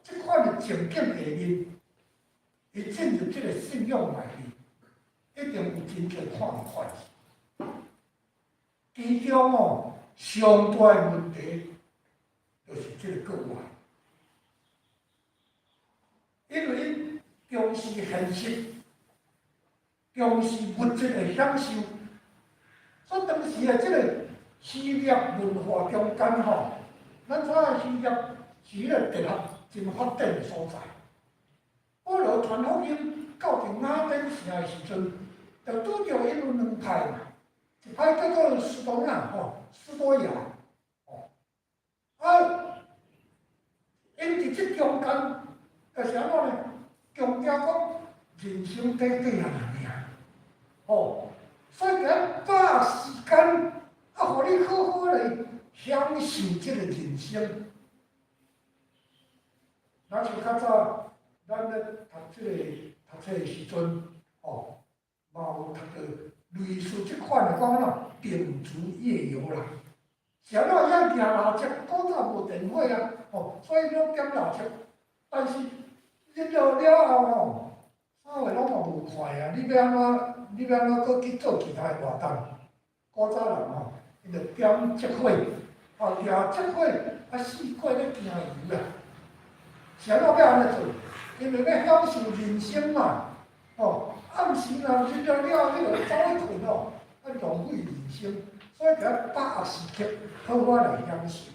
這款的情景下面，伊進入這個信仰內面，一定有真濟看無款。其中哦，上大的問題就是這個國外，因為𪜶重視現實，重視物質的享受，所以當時的這個希臘文化中間吼，咱知影希臘是彼個哲學真發展的所在。保羅傳福音到佇雅典城的時陣，就拄著𪜶有兩派嘛，一派叫做斯多亞吼，斯多亞，吼，啊，𪜶佇這中間，就是按怎呢？強調講人生短短仔爾，吼，所以共把握時間，啊，予你好好來享受這個人生。若像較早，咱咧讀這個讀冊的時陣，吼，嘛有讀著類似這款的講按怎秉燭夜遊啦。是按怎愛舉蠟燭？古早無電火啊，吼，所以攏點蠟燭。但是日落了後吼，啥話攏嘛無看啊！你欲按怎？你欲按怎閣去做其他的活動？古早人吼，𪜶就點燭火，吼，舉燭火，啊，四界咧行遊啦。是按怎欲按呢做？因為欲享受人生嘛，吼，暗時若日落了，你就走去睏吼，啊，浪費人生。所以就愛把握時刻，好好來享受。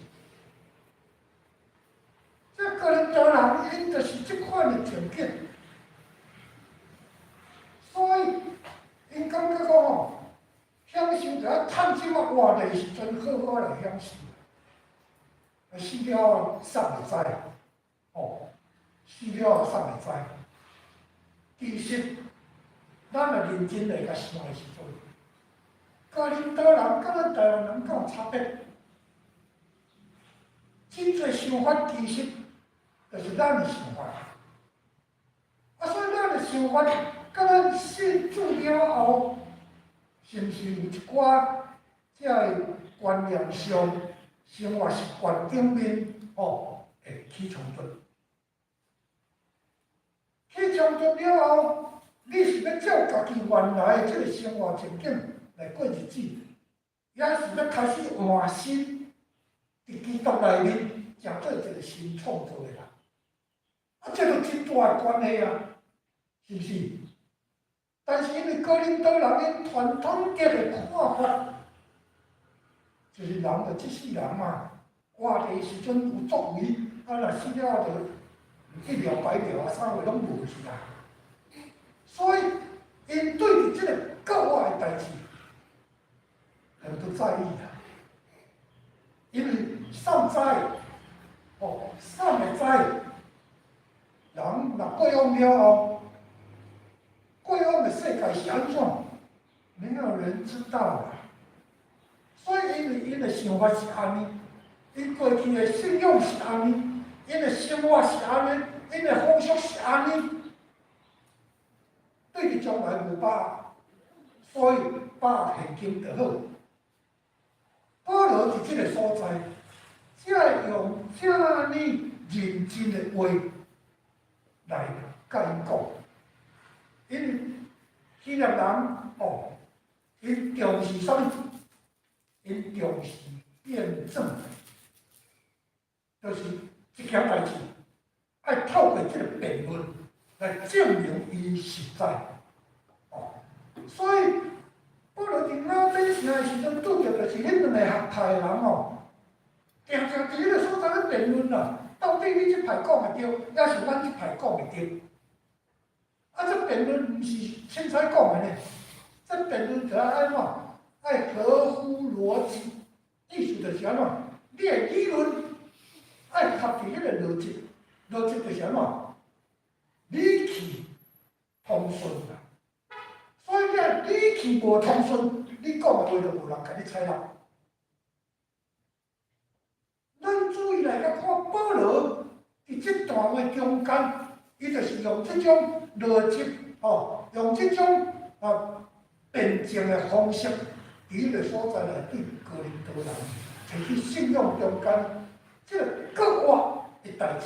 這哥林多人，𪜶就是這款的情景，所以𪜶感覺講吼，享受就愛趁這馬活的時陣，好好來享受。啊，死了後啥會知？吼，死了後啥會知？其實，咱若認真來共想的時陣，哥林多人佮咱台灣人敢有差別？真濟想法其實就是咱的想法，啊，所以咱的想法，佮咱信主了後，是毋是有一寡這个觀念上、生活習慣頂面，吼，會起衝突？起衝突了後，你是欲照家己原來的這個生活情景來過日子，抑是欲開始換新，佇基督內面，成做一個新創造的人？啊，這就真大的關係啊，是毋是？但是因為哥林多人𪜶傳統的看法，就是人就這世人嘛，活的時陣有作為，啊，若死了就一了百了啊，啥話攏無去啊。所以，𪜶對佇這個國外的代誌，很不在意啊。因為啥知，哦，啥會知？人若過往了後，過往的世界是按怎？沒有人知道啊。所以，因為𪜶的想法是按呢，𪜶過去的信仰是按呢，𪜶的生活是按呢，𪜶的風俗是按呢，對佇將來無把握，所以把握現今就好。保羅佇這個所在，才會用遮爾認真的話來共𪜶講。因為希臘人哦，𪜶重視啥物？𪜶重視辯證，就是一件代誌，愛透過這個辯論來證明伊實在。哦，所以保羅佇雅典城的時陣，拄著就是彼兩个學派的人哦，定定佇彼个所在咧辯論啦，到底你這派講的對，抑是阮這派講的對？啊，這辯論毋是凊彩講的呢，這辯論就愛按怎？愛合乎邏輯，意思就是按怎？你的理論愛合佇彼个邏輯，邏輯就是按怎？理氣通順啦。所以你若理氣無通順，你講的話就無人共你採納。咱注意來共看保羅佇這段話中間，伊就是用這種邏輯，哦，用這種啊辯證的方式，佇彼个所在來對哥林多人提起信仰中間這個復活的代誌，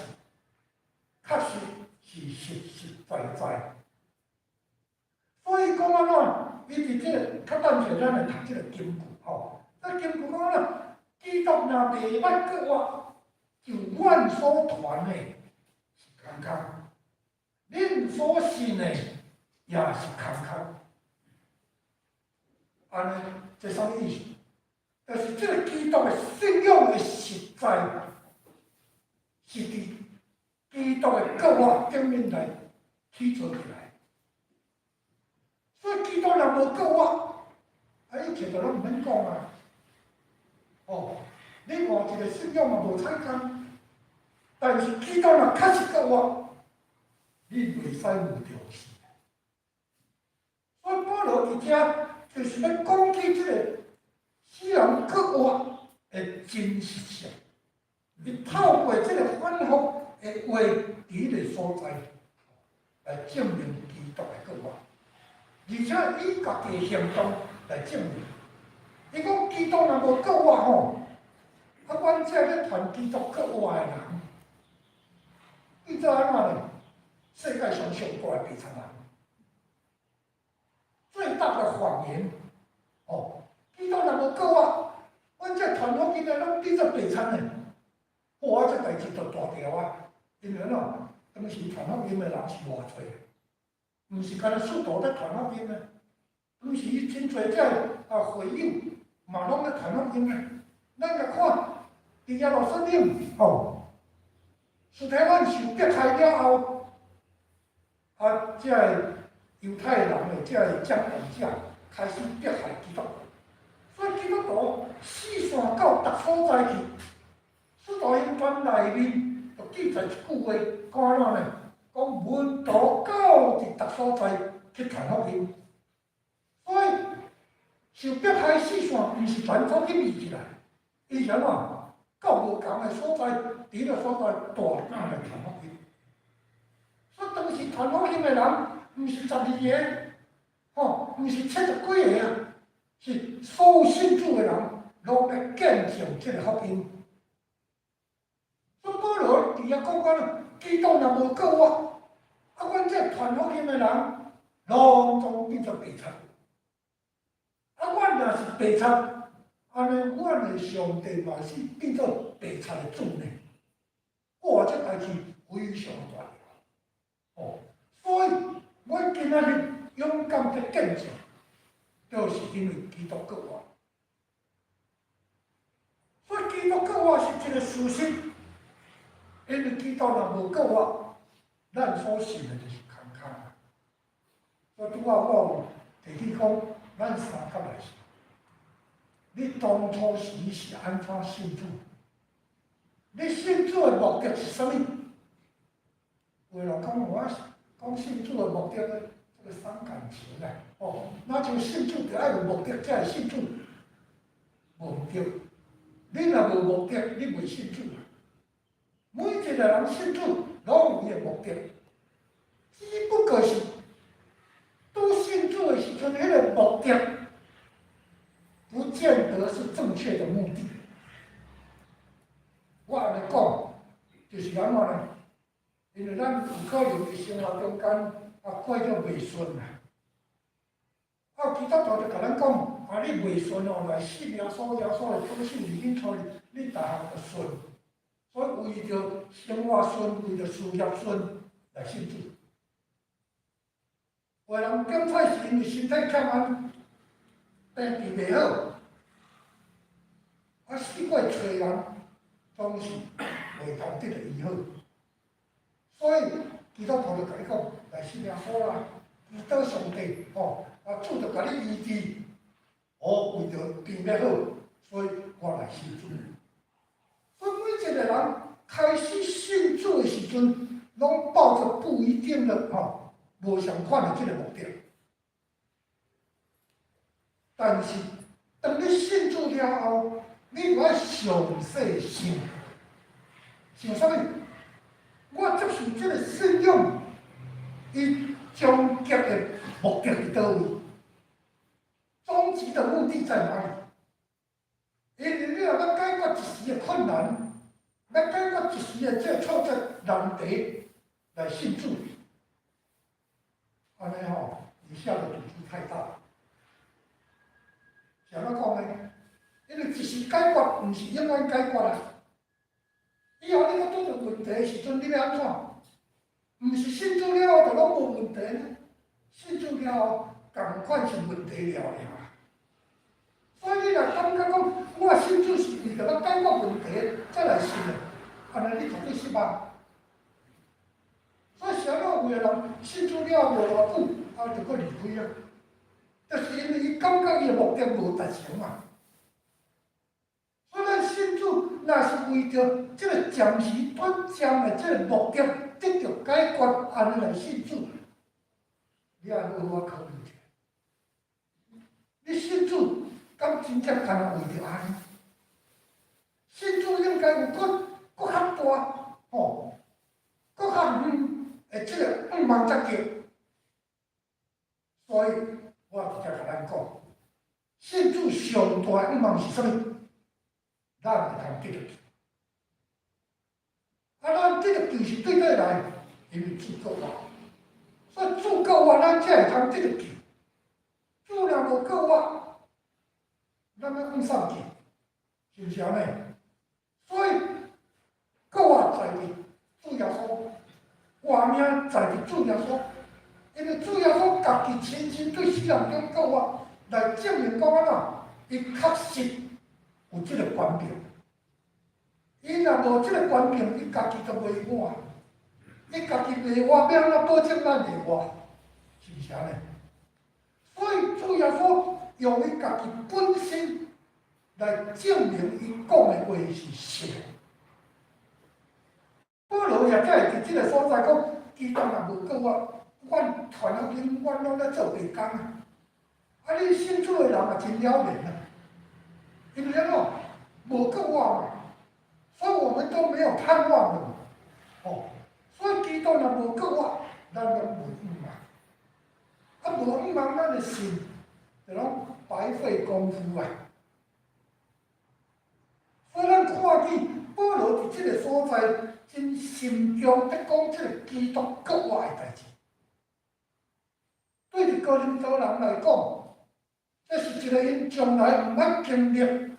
確實是實實在在。所以講按怎？伊佇這個較等下咱來讀這個金句吼。這金句講按怎？基督若袂捌復活，就阮所傳的是空空，恁所信的也是空空。按呢，這啥物意思？就是這個基督的信仰的實在，是佇基督的復活頂面來起做起來。所以基督若無復活，啊，一切就攏毋免講啊。哦，你換一個信仰嘛無彩工，但是基督若確實復活，你袂使毋重視。所以保羅佇遮就是欲講起這個死人復活的真實性，伊透過這個反覆的話，佇彼个所在來證明基督的復活，而且以家己的行動來證明。伊講基督若無復活吼，啊，阮這咧傳基督復活的人，變做按怎呢？世界上上大的白賊人，最大的謊言，哦，基督若無復活，阮這傳福音的攏變做白賊的。哇，這代誌就大條啊！因為按怎？當時傳福音的人是偌濟，毋是干焦使徒咧傳福音的，當時真濟這啊會友嘛攏咧傳福音的。咱共看，佇耶路撒冷吼，司提反受迫害了後，啊，這个猶太人的這个掌權者開始迫害基督徒，所以基督徒四散到逐所在去。使徒行傳內面就記載一句話，講按怎呢？講門徒到佇逐所在去傳福音，所以受迫害四散，毋是傳福音伊起來，伊是按怎？到無仝的所在，佇彼个所在大膽來傳福音。所以當時傳福音的人，毋是12個，吼，毋是七十幾个啊，是所有信主的人，攏來見證這个福音。所以保羅佇遐講講，基督若無復活，啊，阮這傳福音的人，攏總變做白賊。啊，阮若是白賊，按呢，阮的上帝嘛是變做白賊的主呢。哇，這代誌非常大條。哦，所以阮今仔日勇敢的見證，就是因為基督復活。所以基督復活是一個事實。因為基督若無復活，咱所信的就是空空。所以拄仔我有提起講，咱三甲來是，你當初時是按怎信主？你信主的目的是啥物？有人講我講信主的目的，這個傷感情啊！哦，那就信主就愛有目的才會信主，無毋對。你若無目的，你袂信主。每一個人信主，攏有伊的目的，只不過是拄信主的時陣，彼个目的不見得是正確的目的。我按呢講，就是按怎呢？因為咱有可能佇生活中間啊過得袂順啊。啊，基督徒就共咱講，啊，你袂順哦，來信耶穌，耶穌會保守你，恁帶你，你逐項就順。所以為著生活順，為著事業順來信主。有的人感覺是因為身體欠安，病治袂好，啊，四界揣人總是袂通得著醫好，所以基督徒就共你講，來信耶穌啦，祈禱上帝吼，啊，主就共你醫治，我為著病欲好，所以我來信主。所以每一個人開始信主的時陣，攏抱著不一定的吼，無相款的這個目的。但是當你信主了後，你愛詳細想，想啥物？我接受這個信仰，伊終極的目的佇佗位？終極的目的在哪裡？因為你若欲解決一時的困難，欲解決一時的這個挫折難題來信主，按呢吼，你下的賭注太大。是按怎講呢？因為一時解決，毋是永遠解決啊！以後你閣拄著問題的時陣，你欲按怎？毋是信主了後就攏無問題呢？信主了後，仝款是問題了了。所以你若感覺講，我信主是為著欲解決問題才來信的，按呢你絕對失望。所以啥物有的人信主了後無偌久，啊，就閣離開啊，就是因為伊感覺伊的目的無達成嘛。所以咱信主，若是為著這個暫時短暫的這個目的得著解決，按呢來信主，你愛好好仔考慮一下。你信主，敢真正干焦為著按呢？信主應該有閣閣較大吼，閣較遠的這個願望才對。所以我直接共咱講，信主上大的願望是啥物？咱會通得著救。啊，咱得著救是對佗來？因為主復活，所以主復活，咱才會通得著救。主若無復活，咱欲往啥去？是毋是按呢？所以復活在佇主耶穌，活命在佇主耶穌，因為主耶穌家己親身對死人中復活，來證明講按怎？伊確實有這個權柄。伊若無這個權柄，伊家己就袂活。伊家己袂活，欲按怎保證咱會活？是毋是按呢？所以主耶穌用伊家己本身來證明伊講的話是實的。保羅也才會佇這個所在講，基督若無復活，阮傳福音，阮攏咧做白工啊！啊，你信主的人也真了然啊，因為按怎無復活嘛，所以我們都沒有盼望了嘛。哦，所以基督若無復活，咱攏無盼望。啊，無盼望，咱的信就攏白費功夫啊！所以咱看見保羅佇這個所在，真慎重佇講這個基督復活的代誌。對佇哥林多人來講，這是一個𪜶從來毋捌經歷、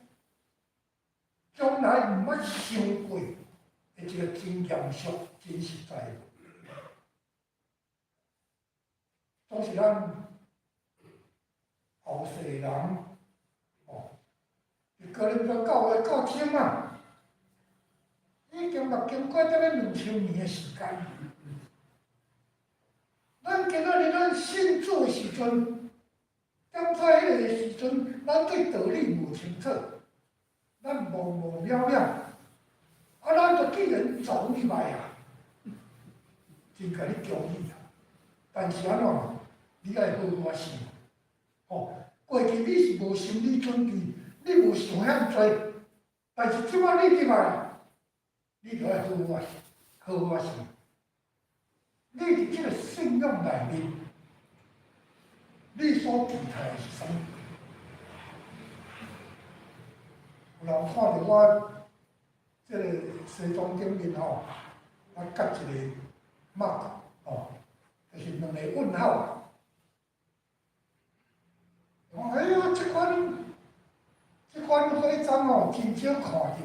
從來毋捌想過的一個真嚴肅、真實在的。總是咱後世人，哦，佇哥林多教會到這馬，已經嘛經過這欲2000年的時間。咱今仔日咱信主的時陣，踮在彼个時陣，咱對道理無清楚，咱模模渺渺，啊，咱就既然走入來啊，真共你恭喜啊！但是按怎？你愛好好仔想，吼，過去你是無心理準備，你無想遐濟，但是這擺你入來，你就愛好好仔好好仔想。你佇這個信仰內面，你所期待的是啥物？有人看著我這這个西裝頂面吼，啊，蓋一個 mark 吼，就是兩個問號。講哎呀，這款徽章哦，真少看著。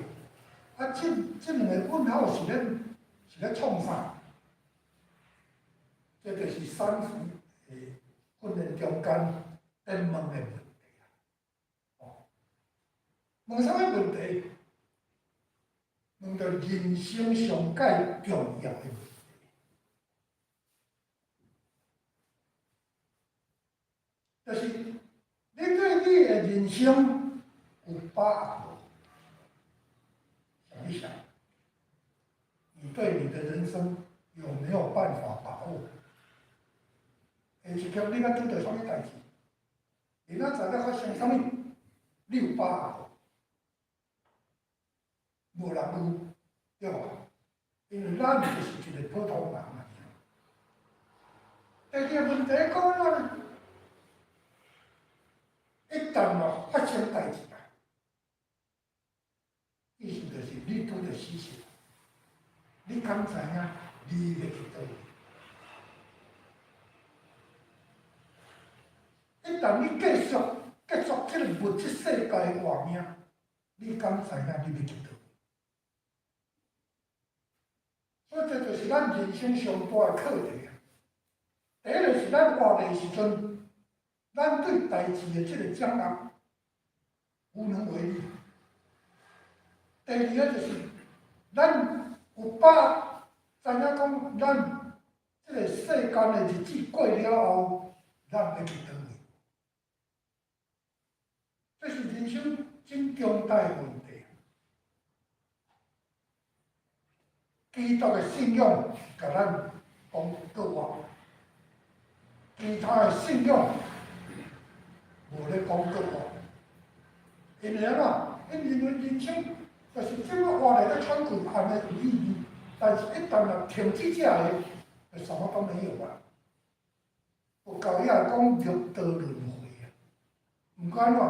啊，這兩個問號是咧創啥？這就是三福的訓練中間咧問的問題啦。哦，問啥物問題？問著人生上蓋重要的問題，就是你對你的人生有把握無？想一想，你對你的人生有沒有辦法把握？下一刻你欲拄著啥物代誌？明仔載欲發生啥物？你有把握無？無人有，對無？因為咱就是一個普通人嘛。第二個問題講啊，一旦若發生代誌啊，意思就是你拄著死訊，你敢知影你欲去佗位？一旦你結束這個物質世界的活命，你敢知影你欲去佗位？所以這就是咱人生上大的課題啊！第一個是咱活的時陣，咱對代誌的這個掌握無能為力。第二個就是咱有把握知影講，咱這個世間的日子過了後，咱欲去佗位？這是人生真重大的問題。基督的信仰共咱講過活，其他的信仰無咧講過活。因為按怎？𪜶認為人生就是這麼活來咧喘氣，按呢有意義。但是，一旦若停止這个，就什麼都沒有啊。佛教也講六道輪迴啊，毋過按怎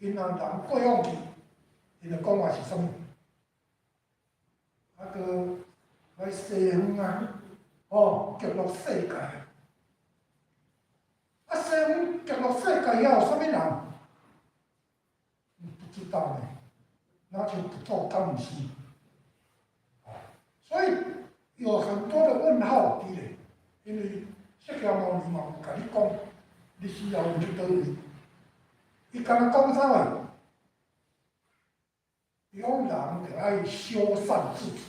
？𪜶若人過往去，𪜶就講話是啥物？啊，閣來西方啊，哦，極樂世界啊，啊，西方極樂世界遐有啥物人？不知道呢，那就不做敢毋是？所以有很多的問號佇咧，因為釋迦牟尼嘛有共你講，你死後去佗位？伊敢若講啥話？伊講人著愛修善自己，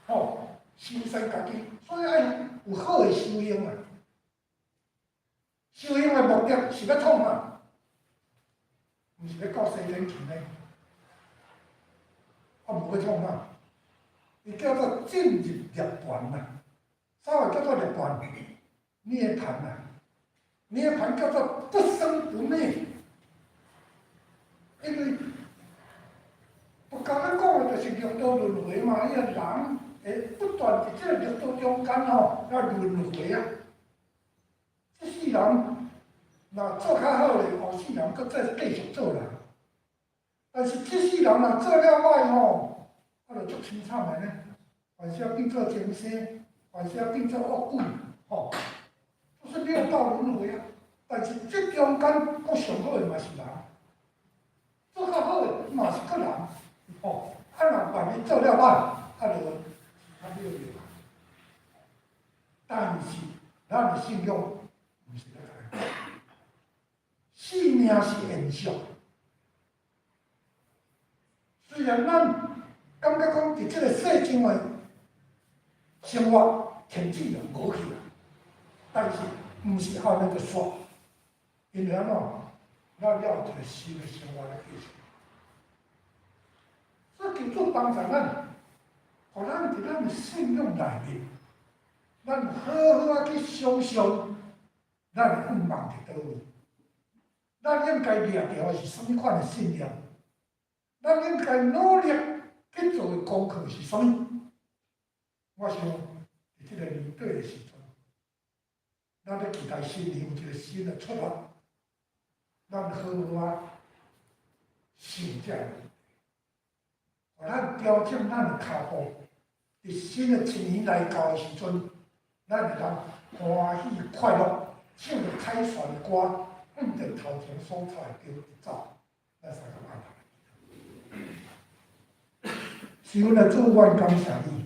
吼，修善家己，所以愛有好的修行啊。修行的目的是欲創啥？毋是欲到西天去呢？啊，無欲創啥？伊叫做進入涅槃啊！啥話叫做涅槃？涅槃啊！涅槃叫做不生不滅，因為佛教咧講的就是六道輪迴嘛，伊個人會不斷佇這個六道中間吼，來輪迴啊。這世人若做較好咧，後世人閣再繼續做人。但是這世人若做了歹吼，啊，就足凄慘的呢，還是要變做眾生，還是要變做惡鬼，吼，就是六道輪迴啊。但是這中間閣上好的嘛是人，做較好的嘛是閣人，吼。啊，若萬一做了歹，啊，就較了了。但是咱的信仰毋是咧按呢，性命是延續。雖然咱感覺講佇這個世上的生活停止了，無去啊，但是毋是按呢就煞，因為按怎，咱猶有一個新的生活咧繼續。所以求主幫助咱，予咱佇咱的信仰內面，咱好好仔去想像，咱的願望佇佗位，咱應該掠著的是啥物款的信念？咱應該努力去做的功課是啥物？我想，佇這個年底的時陣，咱咧期待新年有一個新的出發，咱好好仔想這個問題，予咱調整咱的跤步。佇新的一年來到的時陣，咱會當歡喜快樂，唱著凱旋的歌，向著頭前所插的標走。咱三個阿頭。是阮的主，阮感謝你，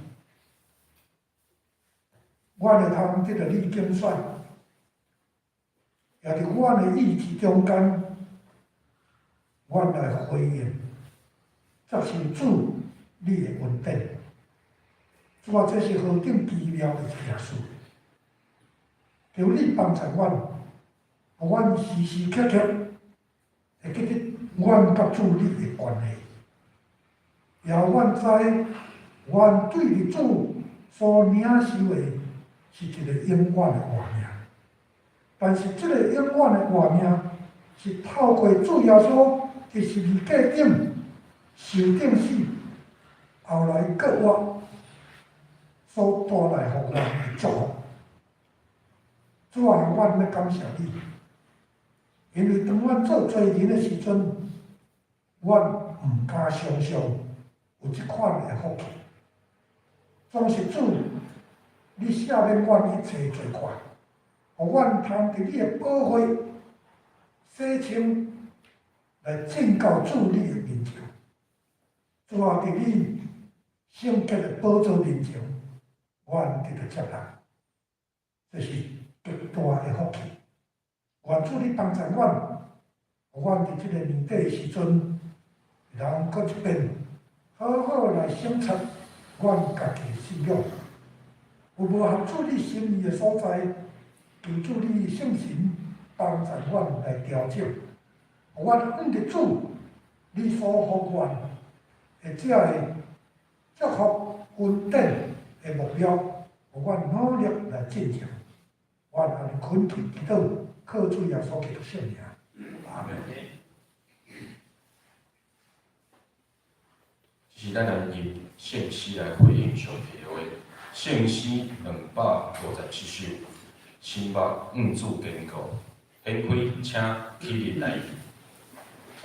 阮會通得著你揀選，也佇阮的意志中間，阮來回應，接受主你的恩典。主啊，這是何等奇妙的一件事！求你幫助阮，予阮時時刻刻會記得阮佮主你的關係，也予阮知，阮對佇主所領受的是一個永遠的活命。但是這個永遠的活命是透過主耶穌佇十字架頂受釘死，後來閣活，所帶來予阮的祝福。主啊，阮欲感謝你，因為當阮做罪人的時陣，阮毋敢想像有這款的福氣。總是主，你赦免阮一切罪過，予阮通佇你的寶血洗清，來進到主你的面前。主啊，佇你聖潔的寶座面前，阮得著接納，這是極大的福氣。願主你幫助阮，予阮佇這個年底的時陣，會當閣一遍好好來省察阮家己的信仰。有無合主你心意的所在，求主你聖神幫助阮來調整，予阮向著主你所予阮的這个祝福恩典的目標，予阮努力來進前。阮按呢懇求祈禱，靠主耶穌基督聖名。阿門。是咱來用聖詩來回應上帝的話。聖詩257首，心目向主堅固，掀開，請起立來。請坐。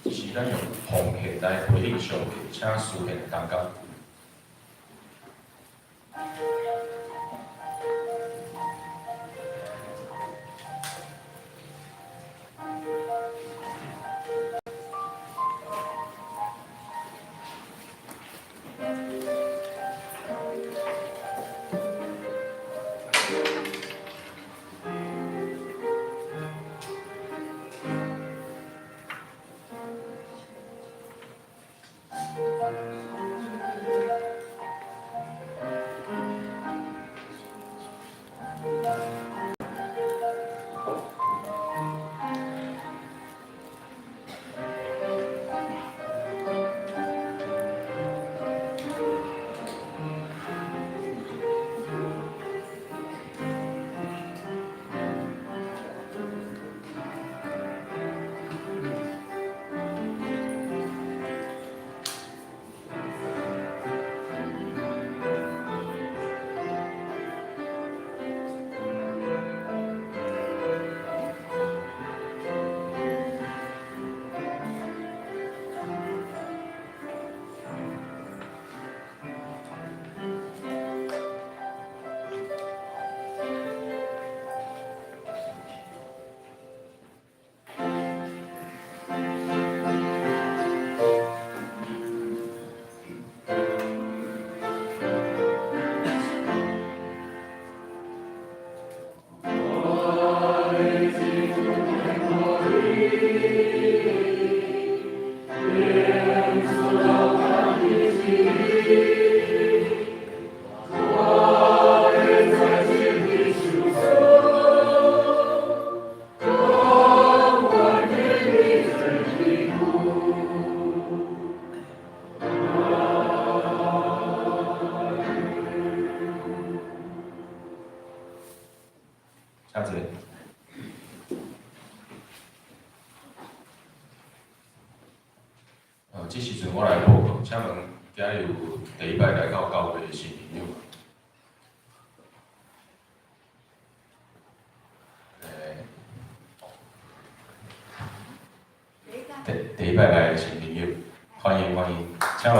這是咱用奉獻來回應敬上帝，請司獻同工。請坐。這時陣我來報告，請問今日有第一擺來到教會的新朋友無？第一擺來的新朋友，歡迎歡迎，請問，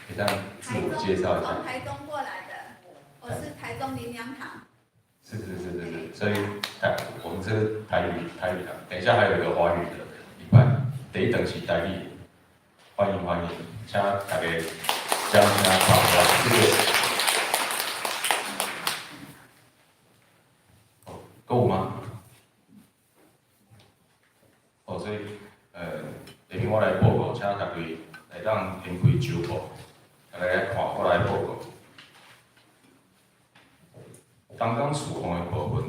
會當自我介紹一下。從台中過來的，我是台中靈糧堂。是是是是是，所以台我們這個台語的，等一下還有一個華語的禮拜，第一等是台語，歡迎歡迎，請大家掌聲掌聲，謝謝。哦，夠嗎？哦，所以下面我來報告，請大家來當掀開周報，大家來看我來報告。同工事奉的部分，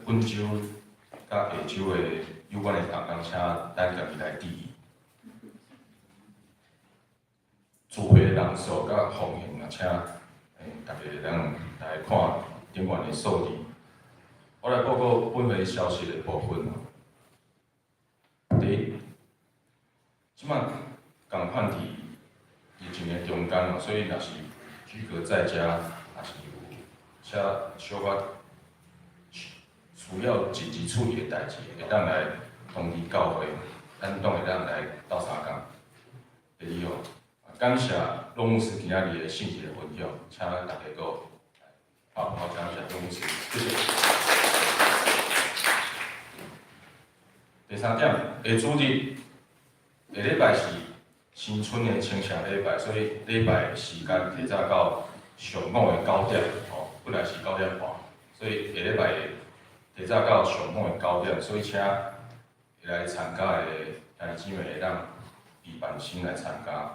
本週佮下週的有關的同工，請咱家己來注意。聚會的人數佮奉獻，請大家會當來看頂懸的數字。我來報告本會消息的部分。第一，這擺仝款佇疫情的中間哦，所以若是居隔在家，若是有遮小可需要緊急處理的代誌，會當來通知教會，咱攏會當來鬥相共。第二哦，感謝駱牧師今仔日的信息的分享，請大家閣好好感謝駱牧師，謝謝。第三點，下主日下禮拜是新春的清社禮拜，所以禮拜時間提早到上午的9點，吼，本來是9點半，所以下禮拜提早到上午的9點，所以請會來參加的兄弟姊妹會當預辦先來參加。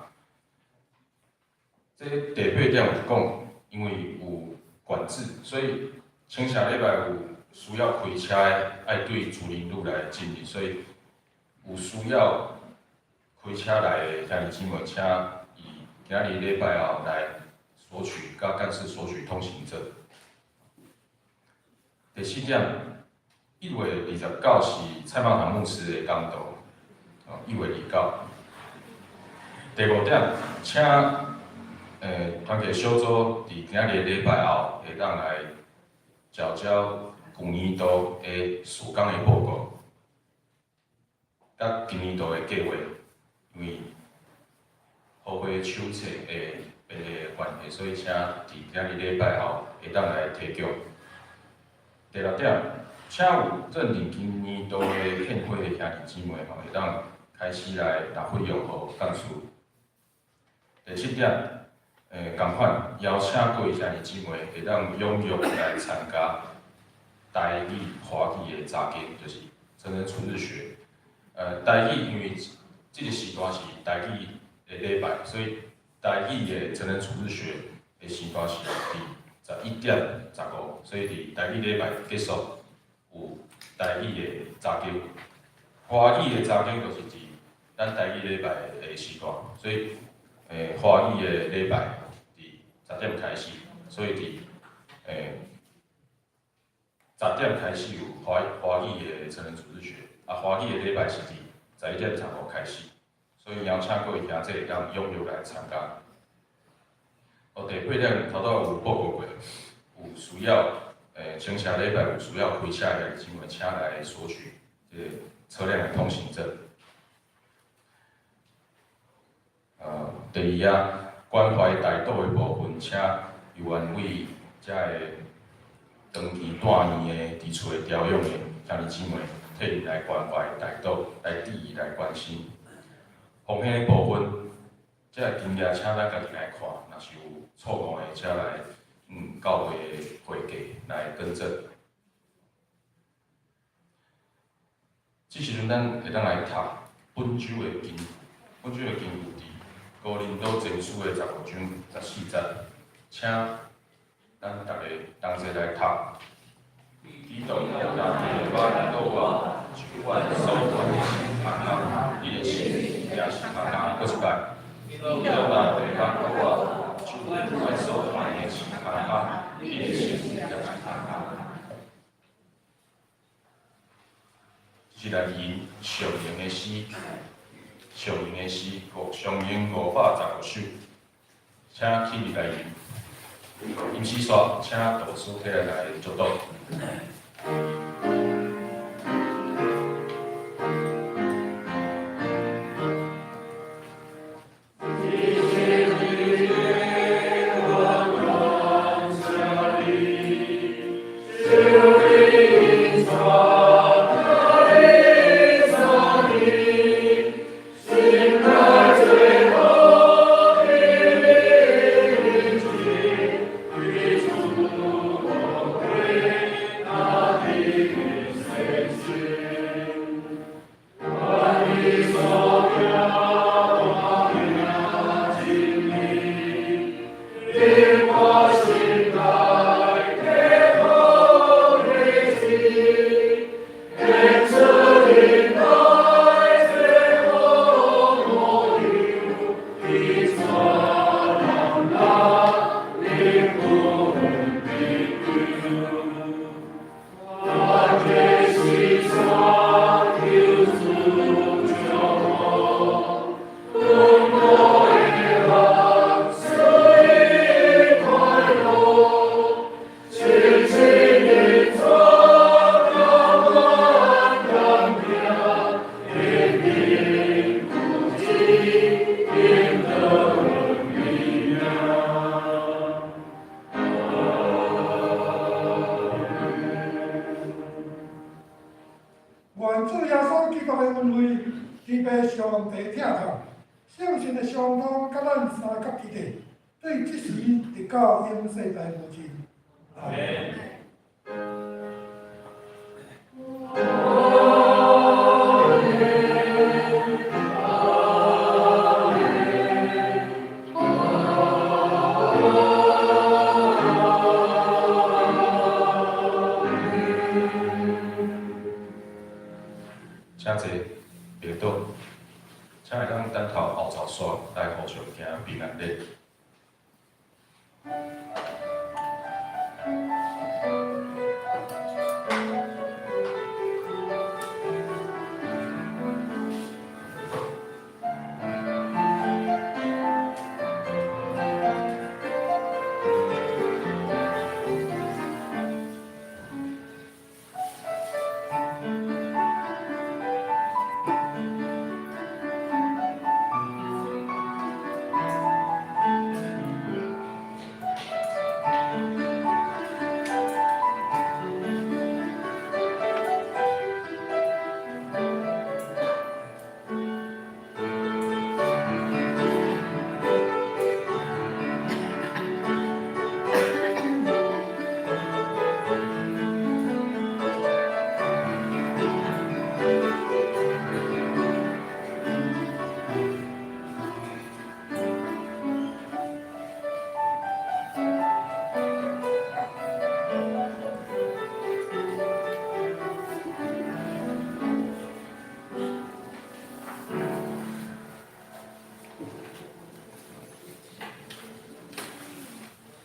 這第八點有講，因為有管制，所以清社禮拜有需要開車的，愛對竹林路來進入，所以有需要開車來的兄弟姊妹，請伊今仔日禮拜後來索取，佮幹事索取通行證。第四點，1月29是蔡茂堂牧師的講道，哦，1月29。第五點，請團契小組佇今仔日禮拜後會當來聚焦舊年度的事工的報告。佮今年度的計劃，因為予會手冊的編列的關係，所以請佇今日禮拜後會當來提供。第六點，請有認領今年度的獻花的兄弟姊妹吼，會當開始來納費用予幹事。第七點，仝款邀請各位兄弟姊妹會當踴躍來參加台語、華語的查經，就是成人主日學。台語因為這個時段是台語的禮拜，所以台語的成人主日學的時段是佇11點15，所以佇台語禮拜結束有台語的查經。華語的查經就是佇咱台語禮拜的時段，所以華語的禮拜佇10點開始，所以佇10點開始有華語的成人主日學，啊，華語的禮拜是佇11點15開始，所以邀請各位兄弟會當踴躍來參加。哦，第八點頭拄有報告過，有需要前下禮拜有需要開車的姊妹，請來索取這个車輛的通行證。第二啊，關懷大島的部分，請有緣為遮个長期住院的佇厝的調養的兄弟姊妹，替𪜶來關懷大島，來致意來關心。奉獻的部分，這个金額請咱家己來看，若是有錯誤的，才來教會的會計來更正。這時陣咱會當來讀本周的經，本周的經有佇哥林多前書的15章14節，請咱逐个同齊來讀。基督也地挽倒我，就阮所傳的是空空，你的信也是空空，閣一擺。基督也地挽倒我，就阮所傳的是空空，你的信也是空空。這是來吟上榮的詩，上榮的詩，上榮515首，請起立來吟。吟詩煞，請導師起來來祝禱。願主耶穌基督的恩惠、天父上帝疼痛、聖神的相通，佮咱三甲基地，對這時直到永世代無盡。阿門。請坐，別倒，請會當等候後槽煞來互相行平安禮。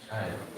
較會